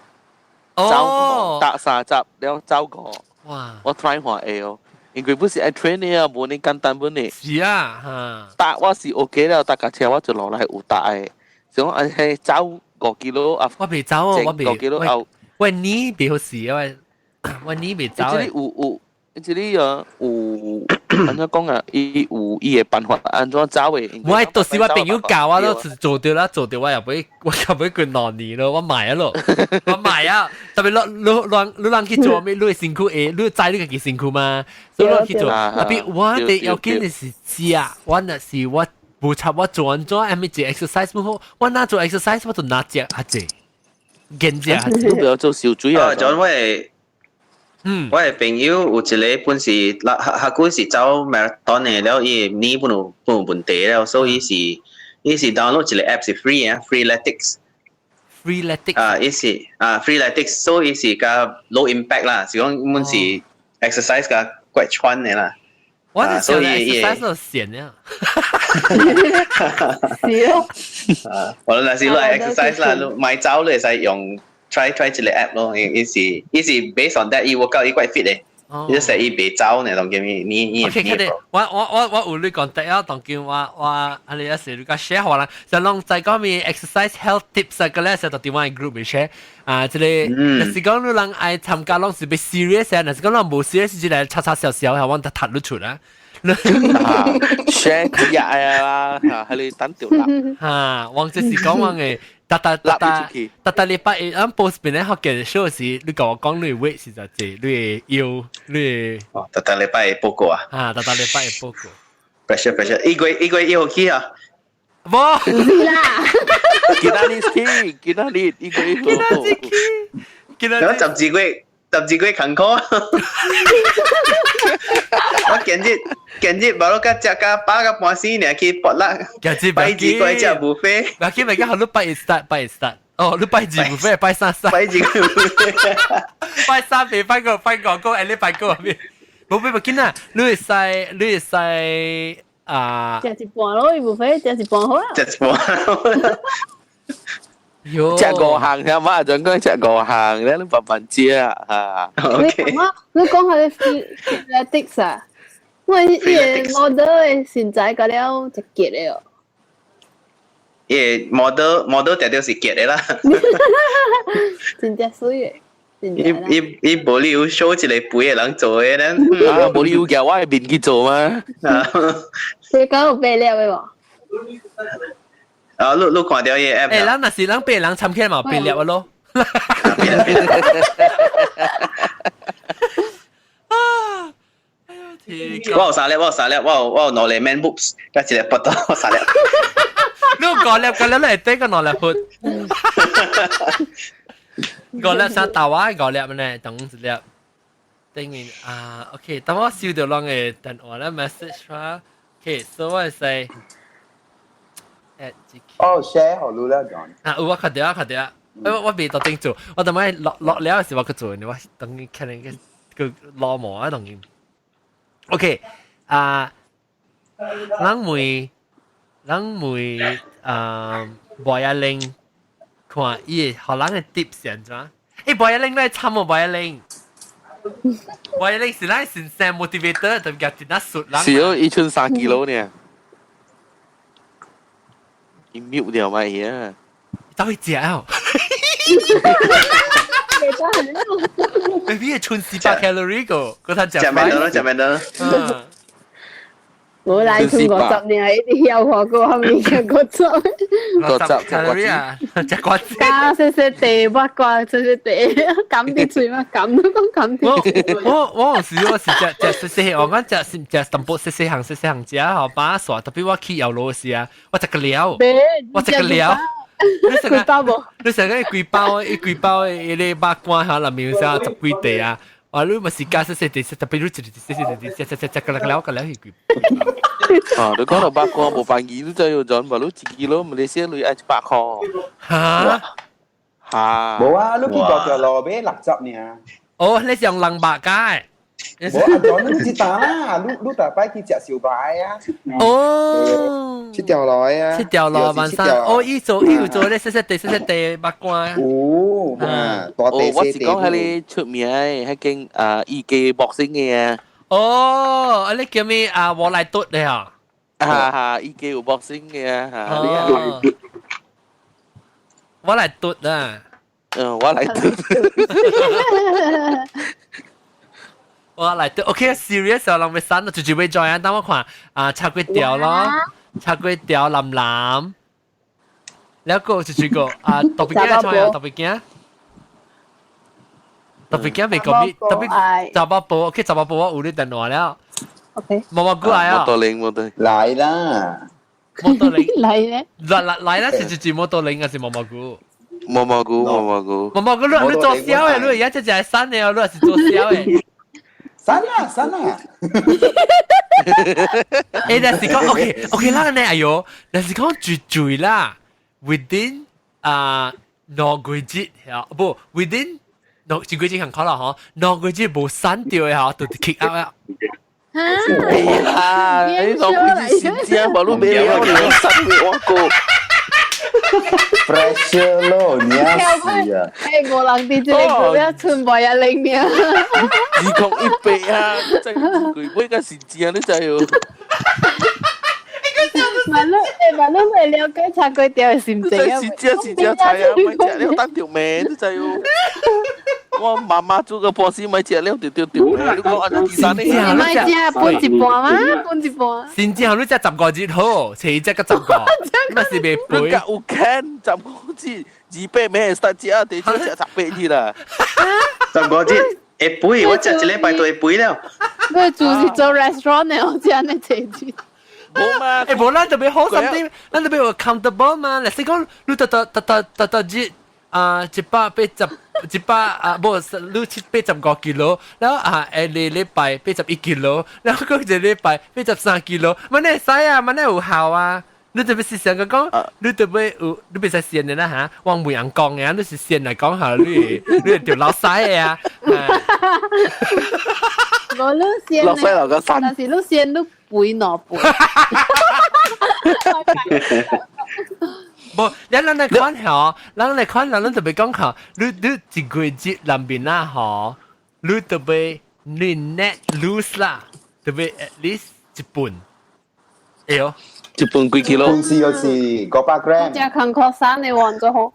走搭三集了走個。哇！我 try 看會哦，因為不是愛 train 的啊，無呢簡單本的。是啊，哈。搭我是 OK 了，搭架車我就落來有搭的。想講係走5 kilo 啊，我袂走哦，我袂。5 kilo 後。我呢袂好事啊，我呢袂走。這裡有有，這裡啊有，按怎講啊？伊有伊的辦法，按怎走的？我到時我朋友教我都做到啦，做到我又俾我又俾佢2年咯，我賣啊咯，我賣啊！特別你你你人去做咩？你會辛苦會，你知你家己辛苦嘛？所以你去做。特別我哋要緊的是食，我若是我無插我做安怎，還咪做 exercise 不好？我若做 exercise 我就若食較濟，減食較濟。你不要做泅水啊！就我我的朋友有一個本是，較久是走 marathon 的，了伊的 knee 本有問題了，所以伊是 download 一個 app 是 free 啊，Freeletics。 Freeletics 啊，伊是啊 Freeletics，所以伊是較 low impact 啦，是講本是 exercise 較怪喘的啦。我是想 exercise 都閒呀。是哦。啊，我若是你 exercise 啦，你買走你會使用 try try 一個 app 咯，伊是 based on that，伊 workout 伊怪 fit 的。你食伊袂走呢，當今你 OK，佢哋我有你講第一當今我啊你一時你講 share 可能就攏在講咩 exercise health tips 啊個咧，就到電話 group 裡 share 啊，這個若是講你人愛參加攏是欲 serious 啊，若是講人無 serious 就來吵吵笑笑，係我就踢你出啦。 share 幾日啊啦，係你等條啦。嚇，我就是講我嘅。逐逐逐逐逐逐禮拜一，咱 post 邊咧學嘅 show 時，你共我講你 weight 是實濟，你的腰，你的哦，逐逐禮拜會報告啊。啊，逐逐禮拜會報告。 pressure pressure，一個一個一號起啊。無，是啦。今仔日起，今仔日一個一號。今仔日起，今仔日。 12月，12月艱苦。我今日今日無咯，甲食甲飽甲半死，爾去搏啦。拜二過來食 buffet。唔緊唔緊，好你拜一 start，拜一 start。哦，你拜二 buffet，拜三 start。拜二 buffet。拜三別拜個拜五個，哎你拜個邊？無別無緊啊，你會使你會使啊？食一半咯，buffet 食一半好啊。食一半。喲，食五項聽嘛，陣講食五項咧，你慢慢食啊。 OK。你講下你 Freeletics 啊？我伊個 model 的身材甲了一結的哦。伊個 model model 定定是結的啦。真正媠的。伊伊伊無理由 show 一個肥的人做的咧。啊，無理由叫我的面去做嗎？這講有白了的無？啊，你你看著伊個 app？欸，咱若是咱八人參起來嘛，八粒咯。啊！哎呦，我有三粒，我有三粒，我有兩個 man boobs，佮一個腹肚，三粒。你五粒，五粒你會得個兩粒腹。五粒啥豆啊？五粒呢？等一粒。等於啊，OK，當我收到人的電話咧 message 啦。OK，so 我會使。哦，share 予你啦，John。啊，有我看著啊，看著啊，我未特定做，我等下落落了時我去做，我等於可能個個落毛啊，等於。OK，啊，人問人問啊，無一玲看伊予人的 tips 是按怎？欸，無一玲來參無無一玲，無一玲是咱先生 motivator，特別真正熟人。是哦，伊賰3 kilo 呢。伊 mute 掉嘛伊啊？走去食哦。baby 賰400 calorie 個，嗰他食。食麵多，食麵多。無啦，賰50年，一直曉看過，後面食50。50 calorie 啊，食瓜子。啊，細細地八卦，細細地，含佇喙嘛，含都講含佇。我我有時我是食食細細，我講食食淡薄細細項細細項食，吼把煞。特別我去藥路時啊，我食個了，我食個了。你食幾包無？你食個幾包？一幾包一個肉乾嚇，內面有啥十幾塊啊？哇！你咪是加細細地，特別你一細細地食食食食個了個了去幾。啊！你講到肉乾無煩意，你就要轉，無你1 kilo 馬來西亞你愛100塊。嚇？嚇？無啊，你去大條路買60爾。哦，你是用200個？無啊，轉你知道啦，你你逐擺去食燒賣啊。哦，七條路啊。七條路萬三。哦，伊做伊有做咧細細地細細地肉乾。有，哈，大地哦，我是講彼个出名的，彼間啊，伊家 boxing 的啊。哦，啊你叫咩啊？我來嘟的啊。哈哈，伊家有 boxing 的啊。哦。我來嘟啊。嗯，我來嘟。我來嘟，OK，serious 啊，人欲瘦，就就欲 join 啊，等我看啊，炒粿條咯，炒粿條藍藍，了個就這個啊，特別驚創啊，特別驚，特別驚未講咩，特別查某婆，OK，查某婆我有你電話了，OK，毛毛菇來啊，摩托鈴摩托，來啦，摩托鈴來咧，來來來啦，是是摩托鈴還是毛毛菇？毛毛菇毛毛菇，毛毛菇你你做痟的，你而家這隻瘦的哦，你是做痟的。瘦啦瘦啦！欸，但是講 OK OK 啦，呢哎喲，但是講絕對啦，within 啊兩個月嚇，不 within 兩一個月很可能嗬，兩個月無瘦著的嗬，就 kick out 啦。啊！你兩個月先知啊，無你沒了，你瘦我個。Pressure 咯，你死啊！誒，無人佇這個股票存無一零呢。208啊！真係貴，個是正你知哦。萬你誒，萬你未了解炒粿條的心情啊？是正是正菜啊！咪食了當條命，你知哦。我媽媽煮個波士咪食了就條條命，你講按第三呢？你咪食分一半嗎？分一半。先之後你食十個字好，切一個十個，咪是袂肥。你有看十個字，200咩？實食，第少食18字啦。十個字會肥，我食一禮拜都會肥了。我做是做 restaurant 的，我食那切字。冇嘛？誒，無咱特別好心啲，咱特別有 accountable 嘛。例如講，你特特特特特特字啊，180，100啊，無，你785 kilo，然後啊，下個禮拜81 kilo，然後過一個禮拜83 kilo，萬會使啊，萬會有效啊。你特別是成個講，你特別有，你別使先的啦嚇，我唔樣講嘅，你是先來講下，你你條老屎的啊。無你先，老屎留個身，但是你先你肥兩倍。無，咱來看吼，咱來看，咱特別講吼，你你一個月內面啊吼，你特別你 net lose 啦，特別 at least 一半，會哦。一半幾 kilo？半是就是500 gram。食艱苦三的黃最好。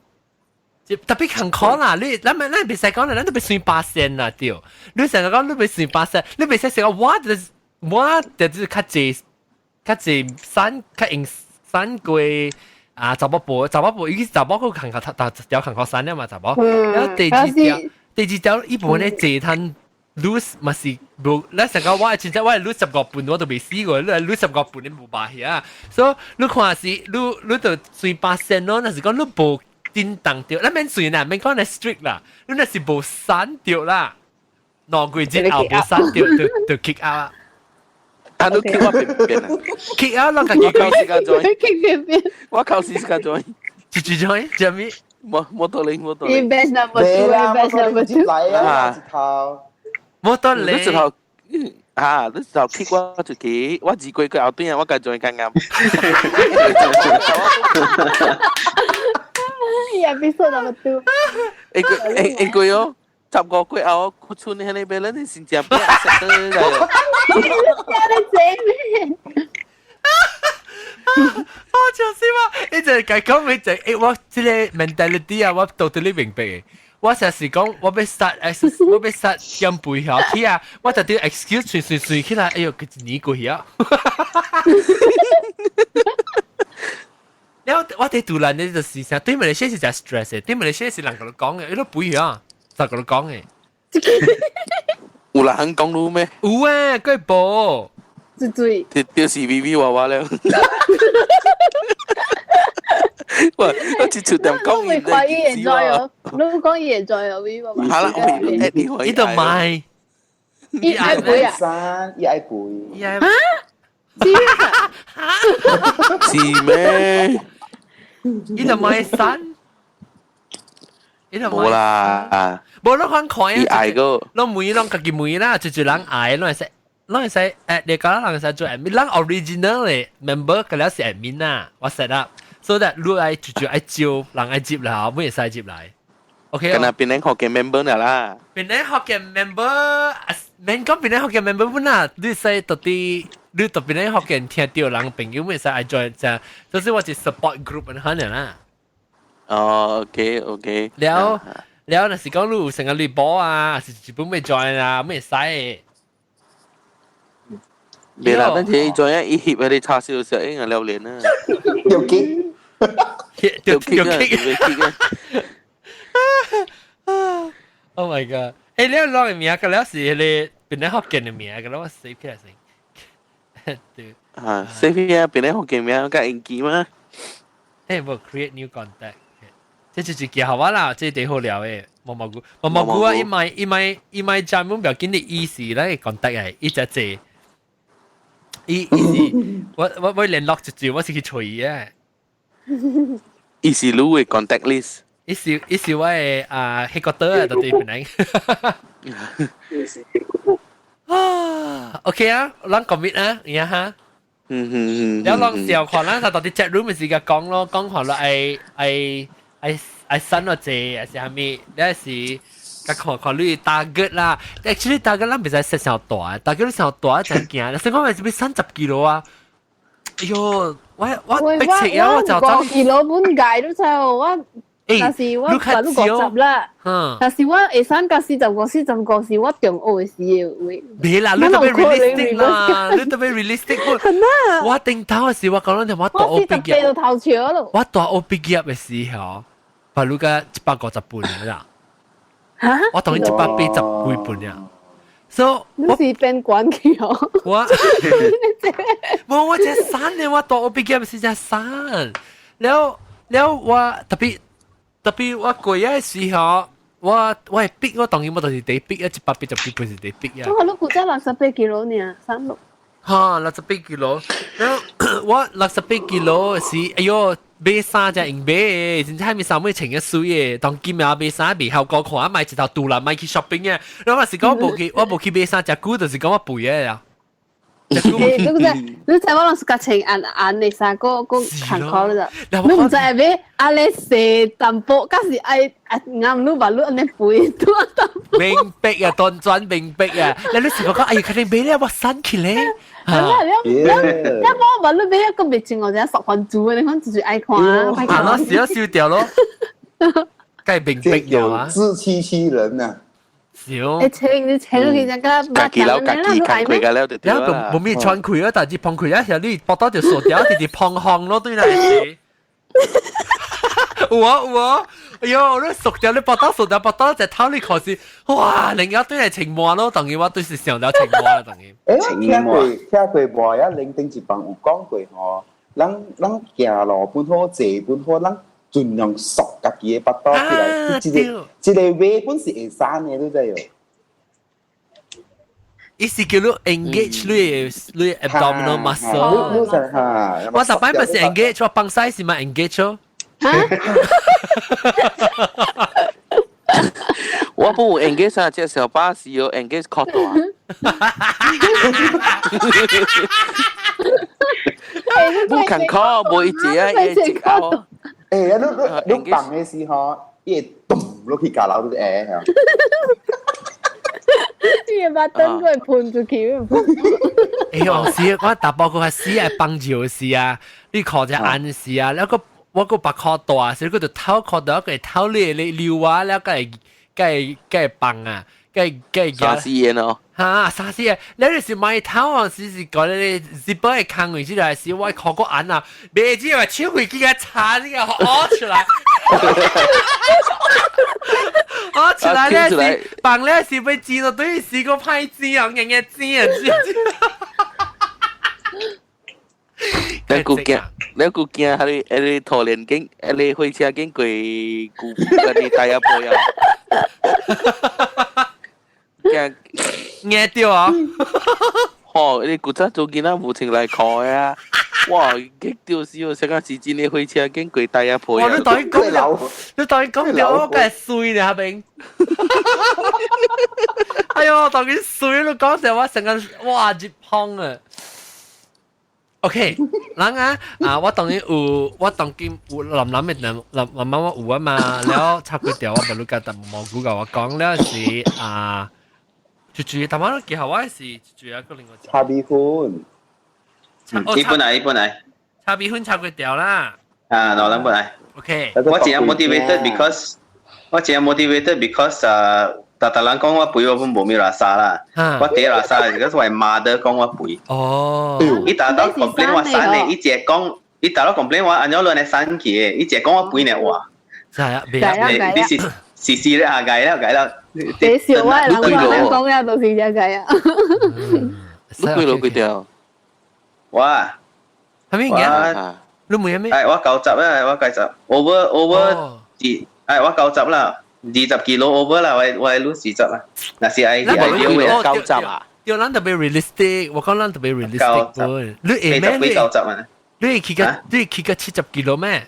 特別艱苦啦，你咱咪咱袂使講啦，咱都別算八仙啦，對。你成日講你別算八仙，你袂使講我就是我就是較濟較濟散較用散過啊，查某婆查某婆，伊查某個艱苦，頭條艱苦散了嘛，查某。然後第二條第二條伊本咧濟攤 lose 嘛是無，咱成個我真正我 lose 15半我都未死過，你 lose 十五半你無罷去啊。所以你看是你你就算八仙咯，若是講你無叮當著，咱免算啦，免講咧 strict 啦，你若是無散著啦，2個月後無散著就就 kick out 啊。啊，你 kick 我邊邊啊？kick out 咯，家己靠時間 join。 kick 邊邊。我靠時間 join。一一 join，做咩？摩摩托輪，摩托輪。 Batch number two，batch number two。來啊，一頭。摩托輪。你一頭啊，你一頭 kick 我出去，我2個月後轉啊，我家 join 較啱。 Episode number two。一個一一個哦，15個月後，我剩喺那邊，咱先食變食得來。你這咩？我就是話，你就係講咪就誒，我這個 mentality 啊，我到底你明白。我成時講，我欲 start exercise，我欲 start 減肥曉去啊，我就啲 excuse 隨隨隨起來，哎喲，佢一年過去啊。然後我哋杜蘭呢就是啥？對馬來西亞是真 stress 的，對馬來西亞是人共你講的，伊都肥啊，就共你講的。有人肯講你咩？有啊，佢無。最最。就是微微娃娃了。喂，我一出點講伊，你看伊會知哦，你講伊會知哦，微娃娃。好啦，我伊都買。伊愛肥啊？伊愛肥。伊愛。哈？是咩？伊就買衫，伊就冇啦，無你看看伊愛個，攏問攏家己問啦，就就人愛，攏會使，攏會使誒，你講人會使做 admin，人 original 嘅 member 個了是 admin 啦，我 set up，so that 你愛就就愛招，人愛接啦，每會使接來。OK，敢若變咱福建 member 啦，變咱福建 member，免講變咱福建 member 本啦，你使到底。你特別咧福建聽到人朋友會使愛 join 就，就是我是 support group 咁樣啦。哦，OK OK。了了，若是講你有成個綠波啊，是日本未 join 啊，未使的。別啦，等陣 join 一翕嗰啲叉燒食應該榴蓮啊。有 kick，有 kick 啊！ Oh my god！誒，你攞嘅名，個了是迄個變咧福建的名，個了我 save 起來先。對。啊，save 啊，變咧福建名，較應記嘛。誒，無 create new contact，這就是記好我啦，這底好聊的。毛毛菇，毛毛菇啊！伊買伊買伊買專門不要緊的意思，咱個 contact 的，伊只這，伊伊是我我我聯絡一句，我是去揣伊的。伊是你的 contact list。伊是伊是我的啊，彼個島啊，到底本來。啊，OK 啊，咱 commit 啊，而家哈。嗯嗯嗯。有啷時候看咱就到啲 chat room 時間講咯，講看咯，愛愛愛愛瘦落濟，還是啥物？你是甲看看你 target 啦。Actually target 咱袂使 set 上大，target 你上大就驚。你講咪是欲30 kilo 啊？哎喲，我逼切啊！我就五 kilo 本界都就我。但是我話你50啦，但是我會瘦到45、45是我中學時的位。別啦，你特別 realistic 啦，你特別 realistic。我頂頭的時，我講你我大學畢業，頭潮咯。我大學畢業的時候，把你個150磅啦。嚇？我當然180幾磅呀。所以你是變管去哦。我，冇我這瘦呢，我大學畢業是這瘦，了了我特別。特別我過嘅時候，我會逼我當然我就是得逼啊，180幾磅是得逼啊。我你古早68 kilo 呢，三六。哈，68 kilo，然後我68 kilo 是，哎喲，買衫才用買，真正咪衫買穿一水的，當今日買衫袂效果看，買一頭杜蘭買去 shopping 嘅，然後我是講無去，我無去買衫，食久就是講我肥的啦。欸，你知你知我攏是較穿紅紅的衫，閣閣艱苦了。你毋知欲按呢細淡薄，敢是愛愛啱你把你按呢肥多淡薄。明白啊，端轉明白啊！你你是講哎呀，肯定買了我瘦起來。係啦，你你你我把你買一個袂穿我就十分鐘，你看就是愛看。啊，那是要燒掉咯。該明白了啊！自欺欺人啊！你穿你穿佢只個，家己摟家己看開個了就對啦。無咩穿開啊，但是放開啊，時候你腹肚就縮掉，直直膨風咯，對啦。有啊有啊，哎喲，你縮掉你腹肚縮掉，腹肚就頭你可是，哇，另一對係情魔咯，當然我對是上了情魔啦，當然。欸，聽過無啊？零頂一幫有講過吼，咱咱行路本好，坐本好，咱盡量縮家己的腹肚起來，這個這個位本是會瘦的，你知無？伊是叫你 engage 你你 abdominal muscle。我十擺唔是 engage，我放屎是嘛 engage 咯。我不有 engage 啊，這小巴是有 engage 較大。無艱苦，無一隻啊，一隻口。欸，你你你放的時候，伊會咚落去閣樓，你會嚇。伊把燈會噴出去。哎呦，是，我大包個死係幫手時啊，你靠只按時啊，แล้ว個我個白殼大，所以佢就偷殼到個偷你你撩啊，แล้ว個個個放啊，個個沙死煙哦。哈，沙死啊！你就是買頭啊，是是講你日本的空位出來時，我靠個按啊，袂知話手會幾個叉呢個挖出來，挖出來咧是放咧是被剪到對是個歹剪啊，硬硬剪啊！你顧驚，你顧驚，彼個彼個拖連經，彼個火車經過舊嗰啲大阿婆啊！驚硬掉啊！吼，你古早做囡仔無穿內褲的啊！哇，激到死哦！啥個是真的火車經過大阿婆啊！你當然講了，你當然講了，我梗係衰咧，阿明。哎喲，當然衰，你講成我成個哇熱烘啊！OK，人啊啊，我當然有，我當今有諗諗的諗諗諗我有啊嘛，了插幾條我無你甲但蘑菇甲我講了是啊，就住台灣記下我是住一個另外。炒米粉，一本來一本來，炒米粉插幾條啦。啊，老人本來。 OK，我真 motivated because 我真 motivated because 啊。逐逐人講我肥，我本無咩垃圾啦。我第一垃圾是我 mother 講我肥。哦。伊逐逐 complain 我瘦呢，伊一講，伊逐逐 complain 我按怎亂來瘦去的，伊一講我肥呢，哇。係啊，未啊，你是是是咧啊，改了改了。你笑我人講講都是這改啊。你幾落幾條？我。係咩嘢？你問咩？哎，我90啊，我90，over over 二，哎，我90啦。20 kilo over 啦，我我 lose 20啦。若是愛愛要90啊？對，咱特別 realistic，我講咱特別 realistic。你會咩？你90啊？你會去到你會去到70 kilo 咩？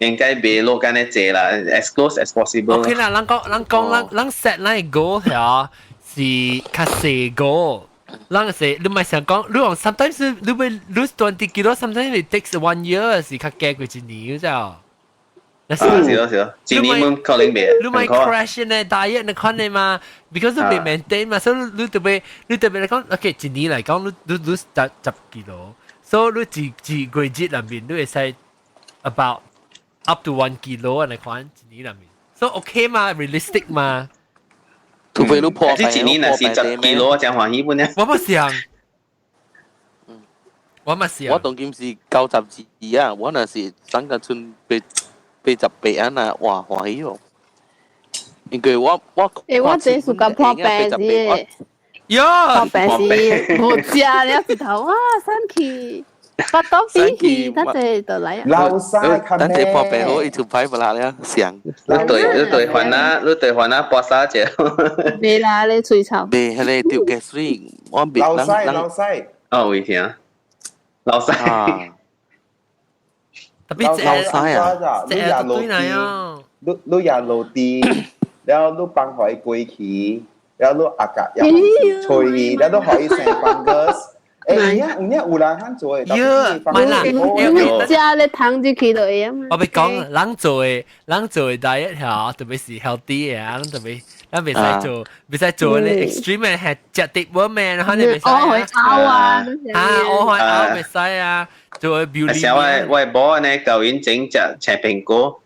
應該袂落咁呢濟啦，as close as possible。 OK 啦，咱講咱講咱咱 set 咱個 goal 係是較細 goal，人是你咪想講，你講 sometimes 你會 lose 20 kilo, sometimes it takes one year 是較加過一年咋。啊，是咯是咯，一年滿可能未。你咪 crash 呢 diet 你看你嘛，because 你未 maintain 嘛，所以你特別嚟講，OK 一年嚟講，你 lose 10 kilo，所以你一個月入面你會使 about up to 1 kilo 嚟看一年入面，所以 OK 嘛，realistic 嘛。除非你破病，一年若是10 kilo，真歡喜本呢。我冇想，我冇想。我當今是92啊，我若是三個村88啊，哇歡喜哦！因為我欸，我這暑假破病是，喲，破病是無食了一頭哇，生氣，腹肚扁去，等陣就來啊。老細，等陣破病好，伊就歹不啦了，想。你對還啊，你對還啊，搏沙者。未啦，你吹臭。未，迄個丟嘅水，我未。老細，老細。哦，會聽。老細。特別老細啊，你也落地，你也落地，然後你放予伊過去，然後你壓甲也吹，然後你予伊生 fungus。欸，有影有人肯做的，喲，唔係啦，你食咧糖入去就會啊嘛。我欲講，人做的 diet 嚇，特別是 healthy 的啊，人特別，咱袂使做，袂使做咧 extreme 的，係食得無咩，然後你袂使。我會嘔啊！啊，我會嘔袂使啊，做 beauty。成我某呢，舊年整隻青蘋果，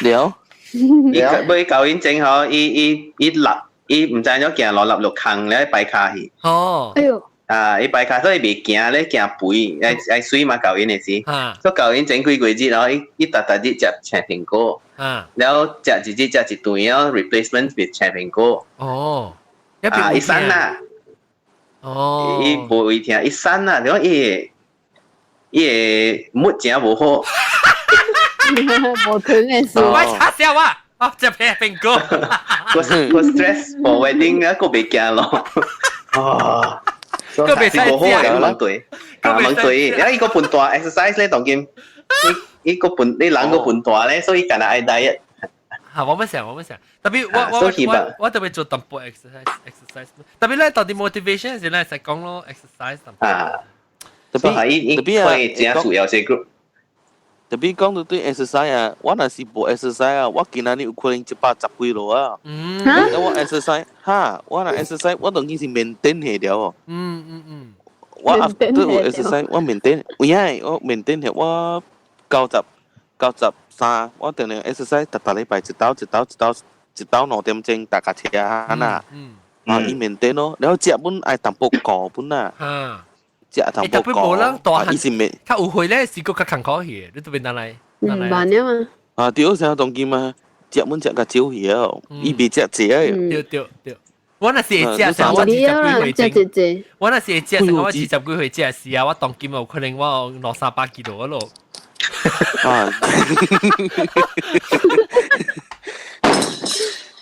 了，伊買舊年整好，伊伊伊立，伊毋知影行落立落空咧擺跤去。哦，哎喲。啊！伊擺跤所以袂行咧，行肥，愛愛水嘛，舊年的時。所以舊年前幾個月，然後伊伊逐逐日食青蘋果。然後食一日食一頓，然後 replacement 是青蘋果。哦。啊！伊瘦啦。哦。伊無胃疼，伊瘦啦，你講伊個木誠無好。無疼的事。我查笑啊！哦，食蘋果。我我 stress for wedding 啊，個袂行咯。哦。個袂使無好嘅，問對，啊問對，然後伊個笨大 exercise 咧，當今，伊伊個笨，你人個笨大咧，所以干焦愛 diet。嚇，我乜想，我乜想，特別我我我我特別做淡薄 exercise，特別咧到底 motivation 是咧使講咯，exercise 淡薄。啊，特別伊伊會真需要這 group。特別講到對 exercise 啊，我若是無 exercise 啊，我今仔日有可能110幾落啊。嗯。我 exercise 哈，我若 exercise，我當今是 maintain 下了哦。我 after 有 exercise，我 maintain，有影我 maintain 下，我93，我定定 exercise，逐逐禮拜一斗一斗一斗一斗2點鐘，踏腳車啊呐。啊，伊 maintain 咯，然後食本愛淡薄顧本啊。食淡薄顧，伊是免。較有會咧，是閣較艱苦去，你特別拿來。嗯，慢了嘛。啊，對，成當今嘛，食本食較少去哦，伊袂食濟啊。對對對，我若是會食，我20幾歲前，我若是會食，我20幾歲食時啊，我當今有可能我兩三百 kilo 咯。啊！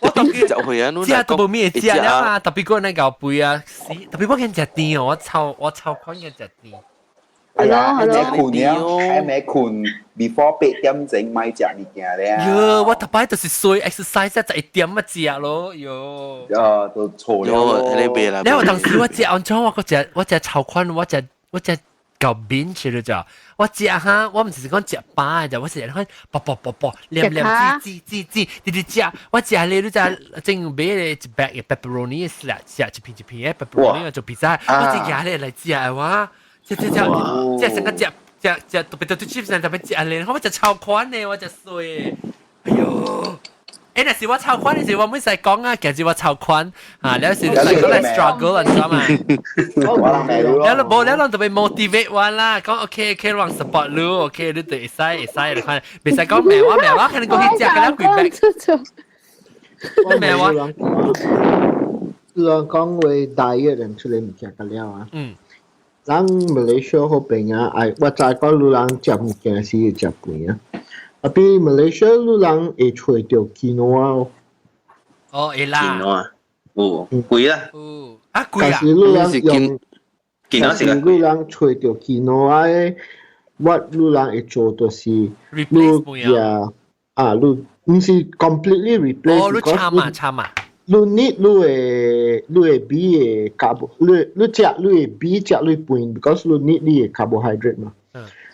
我當今就會啊，食都無咩食了啊，特別講那個肥啊，特別我見食甜哦，我超款嘅食甜。係啊，還沒睏了，還沒睏，before 8點鐘莫食物件咧。喲，我逐擺就是衰 exercise 11點啊食咯，喲。啊，都錯了咯。你我當時我食安怎，我閣食我食超款，我食夠面食了就，我食哈，我毋是講食飽的，我是看薄薄薄薄，黏黏滋滋滋滋，直直食，我食咧你知正買咧一 bag 嘅 pepperoni 食食一片一片嘅 pepperoni 做披薩，我食牙咧來食的哇！食食食食成個食食食特別特別 chips 特別食咧，我食超款的，我食衰，哎喲！欸，若是我超款的時，我唔使講啊，其實我超款啊，了是講來 struggle，你知道嘛？了你無了，人特別 motivate 我啦，講 OK OK，人 support 你，OK，你就會使會使，你看，袂使講罵我罵我，可能過去食，給咱幾百。你罵我。人講話 diet 人出來物件個了啊。咱馬來西亞嗰邊啊，哎，我知講你人食物件是會食貴啊。啊，比馬來西亞你人會揣著 quinoa。哦，會啦。 quinoa，有貴啦。有啊，貴啊。但是你人用，但是你人揣著 quinoa 的，我你人會做就是你呀，啊，你毋是 completely replace。哦，你摻嘛摻嘛。你 need 你會 B 的 carbo，你食你會 B 食你飯，because 你 need 你的 carbohydrate 嘛。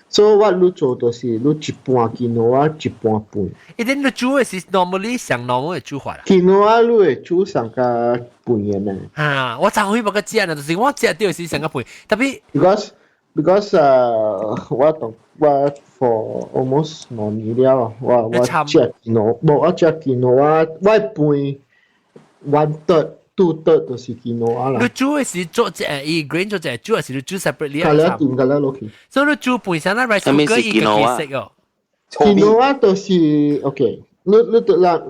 所以我你做就是你一半 quinoa 一半飯。一定你煮的是 normally 上 normal 的煮法啦。 quinoa 你會煮上個飯的呢？啊，我昨昏無個食呢，就是我食到是上個飯，特別 because 我同我 for almost 2年了，我食 quinoa，無我食 quinoa，我飯 one third，two third 就是 quinoa 啦。你煮的是做一個伊 grain 做一個煮，還是你煮 separately？較了定較了落去。所以你煮飯啥那 rice cooker 伊個食哦。 quinoa 就是 OK，你對啦，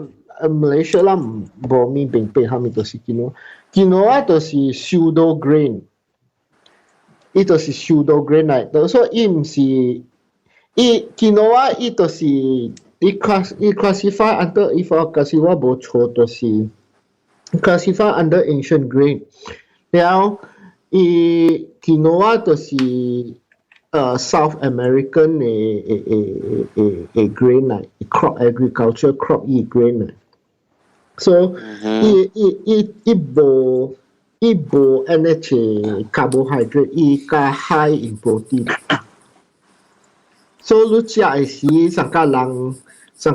馬來西亞啦無咪明白蝦米就是 quinoa。quinoa 就是 pseudo grain。伊就是 pseudo grain 來，所以伊毋是伊 quinoa 伊就是伊 classify under 伊 for 可是我無錯就是 classify under ancient grain，了伊 quinoa 就是South American 的 grain 來，crop agriculture crop 伊 grain 來，so 伊無按呢個 carbohydrate，伊較 high in protein。所以你食的時，上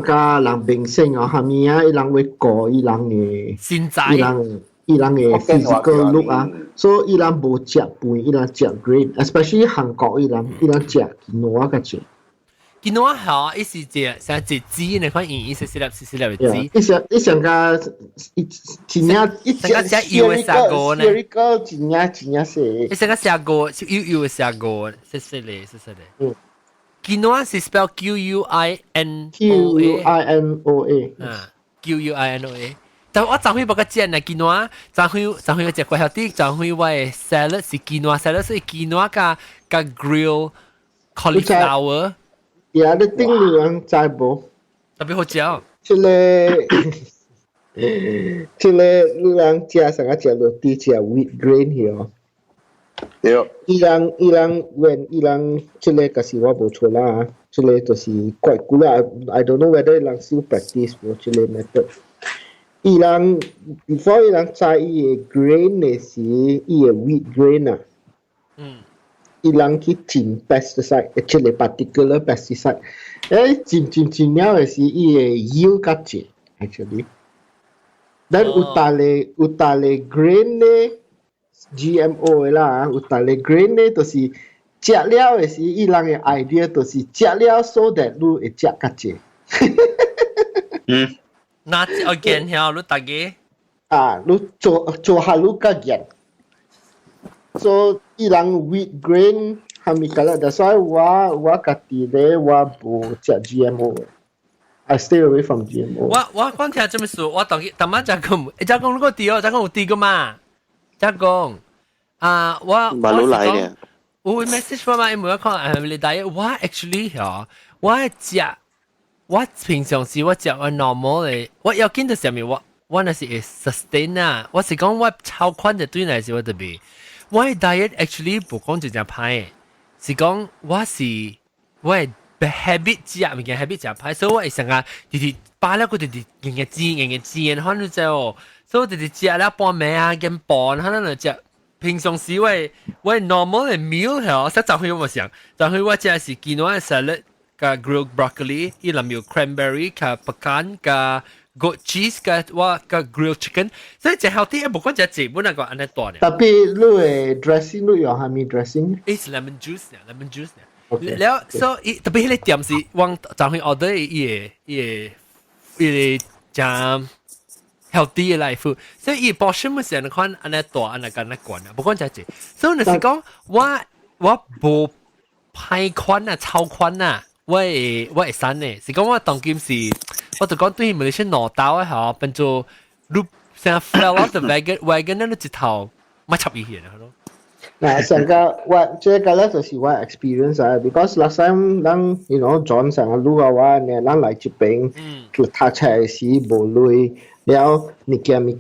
加人明星啊，蝦米啊，伊人會顧伊人的身材，伊人的 physical look 啊，所以伊人無食飯，伊人食 grain，especially 韓國伊人食 quinoa 較濟。 quinoa 好，伊是一像一支那款圓圓細細粒細細粒的籽。伊上加伊真正伊上加食油的砂鍋呢？ spherical 真正真正細。伊上加砂鍋，油油的砂鍋，細細粒細細粒。Quinoa 是 spell Q U I N Q U I N O A。啊，Q U I N O A。但我昨昏無個食呢，quinoa，昨昏我食過曉得，昨昏我的 salad 是 quinoa salad，是 quinoa 加 grill cauliflower。呀，你頂你人知無？特別好食。這個你人食啥個食落地食 wheat grain 去哦。對。伊人 when 伊人這個可是我無錯啦，這個就是怪久啦。I don't know whether 伊人 still practice 無這個 method。伊人 before 伊人知伊的 grain 的時，伊的 wheat grain 啊。伊人去浸 pesticide，這個 particular pesticide，浸浸浸了的時，伊的 yield 較濟，actually。Then 有逐個 grain 咧，GMO 的啦，有逐個 grain 咧，就是食了的時，伊人的 idea 就是食了 so that 你會食較濟。那我見曉你大家。啊，你做做下你較嚴。所以伊人 wheat grain 係咪個啦？That's why 我家己咧，我無食 GMO。I stay away from GMO。我講聽這麼說，我當當晚就講，就講你個地哦，就講有地個嘛，就講啊，我馬路來嘅。我 message 我嘛，因為我看係咪你大我 actually 嗬，我食我平常時我食我 normal 嘅，我要緊的上面我那是會 sustain 啊，我是講我超寬就對來是我特別。我的 diet actually 無講真正歹，是講我是我的 habit 食物件 habit 食歹，所以我會成日直直飽了，佢直直硬硬煎硬硬煎，反正就哦，所以我直直食了半暝啊，兼半，可能就食。平常時我 normal 的 meal 係，實昨昏我想，昨昏我食是 quinoa salad 加 grilled broccoli，伊內面有 cranberry 加 pecan 加 goat cheese 加我加 grilled chicken，所以食好啲，無講食濟，本來個按呢大呢。特別你的 dressing 你用蝦米 dressing？ It's lemon juice 呢，lemon juice 呢。了，所以特別彼個店是往昨昏 order 伊個誠 healthy 的 life，所以伊 portion 咪是按呢款按呢大按呢按呢懸啊，無講食濟。所以就是講我無歹款啊，超款啊，我會瘦的，是講我當今是，我就講對馬來西亞兩刀的吼，變做你成 fell off the wagon，那你一頭莫插伊去咯。嗱，上個我這個咧就是我 experience 啊，because last time 咱 John 上個路啊，我呢，咱來這邊，就讀冊時無鐳，了物件便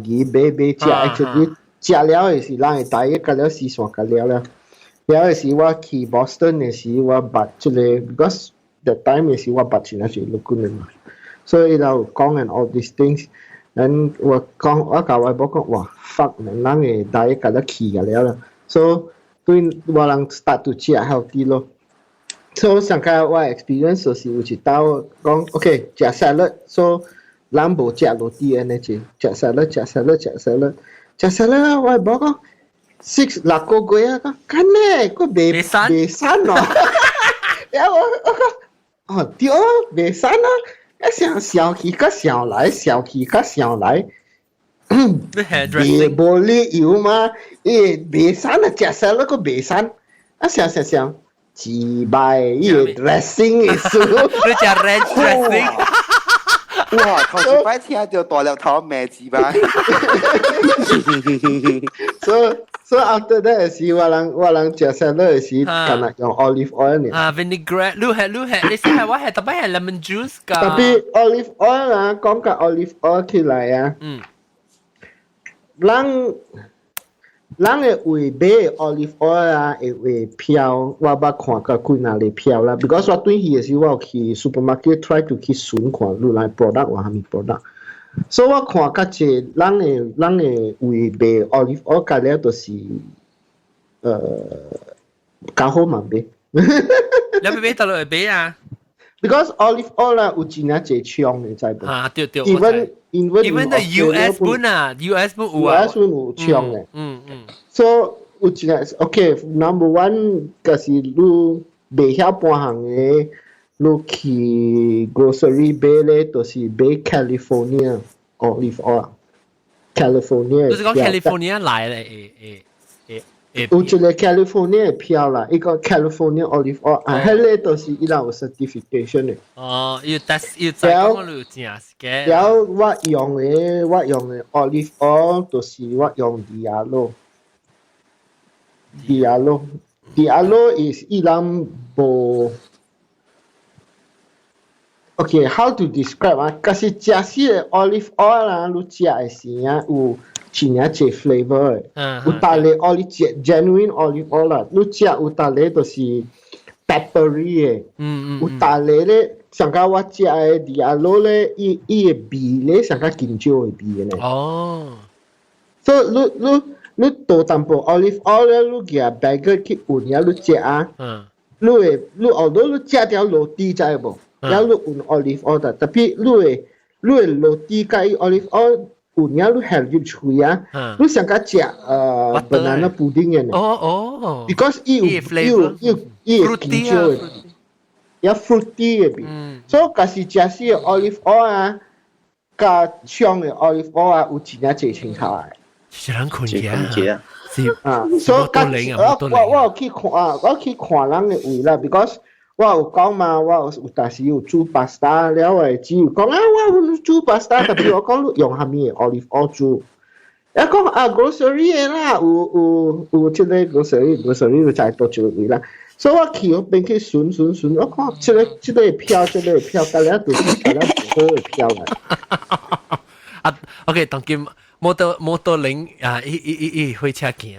宜買買食，actually 食了的是咱會大約甲了時線甲了了。了的時我去 Boston 的時，我捌這個，because the time 的時我捌是那是陸軍的嘛，所以伊有講 and all these things。咱我講我共我某講，哇 fuck，人嘅 diet 共得去個了啦，so 對我人 start to 食 healthy 咯。So 上個我 experience 就是有一道講，OK 食 salad，so 人無食落地安尼隻，食 salad 食 salad 食 salad 食 salad，我某講 6 6個月啊，講幹咧，個袂袂瘦咯。然後我講，哦對啊，袂瘦啊，一想笑去較笑來，笑去較笑來。袂無理由嘛，伊袂瘦啊，食 salad 個袂瘦，啊想想想。幾擺伊個 dressing 的數，你食 ranch dressing？哇！頭一擺聽到大粒頭罵幾擺。 So after that 時，我人食 salad 的時，敢若用 olive oil 呢。啊，vinaigrette，你係你係，你先係我係特別係 lemon juice 㗎。 Tapi olive oil 啊，講個 olive oil 起來啊，人。人會為買 olive oil 啊，會會飄，我捌看過幾若個飄啦。Because 我轉去的時，我有去 supermarket try to 去選看，你來 product 有啥物 product。所以我看較濟人會為買 olive oil，加了就是較好嘛買。你欲買佗落會買啊？ Because olive oil 啊，有真正濟廠的，知無？啊，對對。 Even even the US 本啊，US 本有啊，US 本有廠的。So 有一個 OK，number one 就是你袂曉半項的，你去 grocery 買咧，就是買 California olive oil。California 就是講 California 來咧，會會會有一個 California 的票啦，一個 California olive oil 啊，彼個都是伊人有 certification 的。哦，要 test 要知講你有正是嘅。然後我用的 olive oil 就是我用 Diallo。Diallo，Diallo is 伊人無。OK，how to describe 啊？可是食死的 olive oil 啊，你食的時啊有真正濟 flavor 的。有逐個 olive genuine olive oil 啦，你食有逐個就是 peppery 的。有逐個咧，上個我食的 Diallo 咧，伊的味咧，上較金蕉的味咧。所以你倒淡薄 olive oil 咧，你舉 baguette 去混了，你食啊。你會你後頭你食條落地知無？了你混 olive oil 的，tapi 你會落地佮伊 olive oil 混了你含入喙啊，你上較食banana pudding 的呢。Because 伊有伊有伊伊會金蕉的，有 fruity 的味。所以假是食死的 olive oil 啊，佮廠的 olive oil 啊，有真正濟清楚的。是人困起啊！是啊，所以我有去看，我去看人的位啦，because 我有講嘛，我有當時有煮 pasta 了，我只有講啊，我有煮 pasta，tapi 我講你用啥物 olive oil 煮，一講啊 grocery 的啦，有這個 grocery 有在佗一個位啦，所以我去嗰邊去選選選，我看這個票，這個票，大家都是大家唔好的票來。啊，OK，當今摩托輪啊，伊伊伊伊火車行。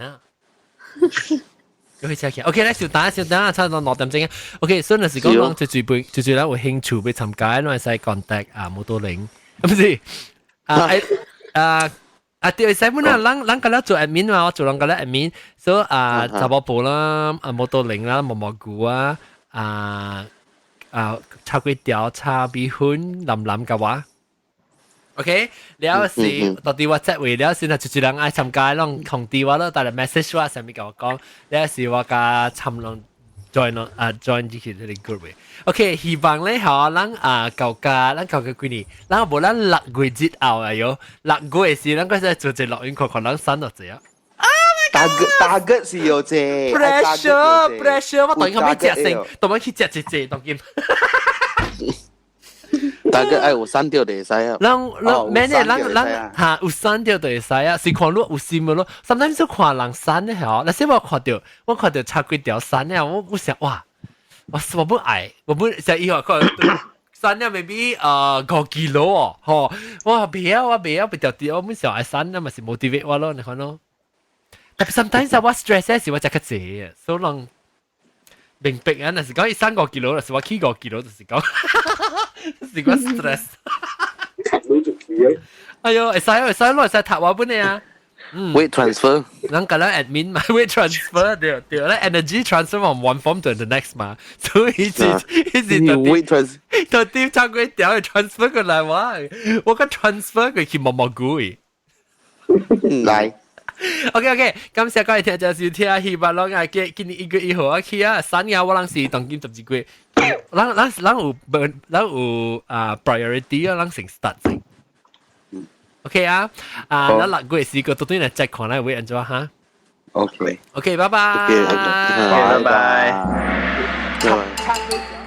火車行。OK，來稍等稍等，差不多6點鐘。OK，所以若是講講最最最最最咱有興趣欲參加，攏會使 contact 啊摩托輪，毋是啊啊啊對，使本啊，咱佮咱做 admin 嘛，我做人佮咱 admin，所以啊，查某婆啦，啊摩托輪啦，毛毛菇啊，啊啊炒粿條、炒米粉、淋淋嘅話。OK，了是到底我這位了是，若一人愛參加，攏通知我咯，帶來 message 我上面共我講，了是我共參攏 join 咯啊 join 進去這個 group 的。OK，希望咧吼，咱啊舊家，咱舊家幾年，咱無咱6月節後啊喲，6月時，咱閣使做一個錄音，看看咱瘦偌濟啊。 Target 是有這 pressure pressure，我當然欲食先，當然去食一隻當今。大概愛有瘦著就會使啊。人人咩呢？人人嚇有瘦著就會使啊，是看你有心無咯。Sometimes 看人瘦的吼，若是我看到炒粿條瘦的，我想哇，我本愛，我本想以後看瘦了 maybe 5 kilo 哦，吼，我袂曉我袂曉別條啲，我本想愛瘦啊，嘛是 motivate 我咯，你看咯。但 sometimes 我 stress 時我食較濟，所以人明白啊，若是講伊瘦5 kilo，若是我起5 kilo，就是講。是我 stress。你就起啊！哎喲，會使會使，攞會使讀我本嘅啊。嗯，weight transfer，咱個咱 admin 嘛，weight transfer 對對，咱 energy transfer from one form to the next 嘛，所以是是 weight transfer，到底唱過條 transfer 過來我，我個 transfer 過去毛毛菇。來，OK OK，感謝各位聽眾收聽，希望攏愛記今年1月1號啊去啊，三亞我人是當今12月，咱咱咱有咱有啊 priority 啊，咱先 start 先。OK 啊，啊，咱6月時個到底來再看咱會按怎哈？OK OK，拜拜。 OK，拜拜。拜拜。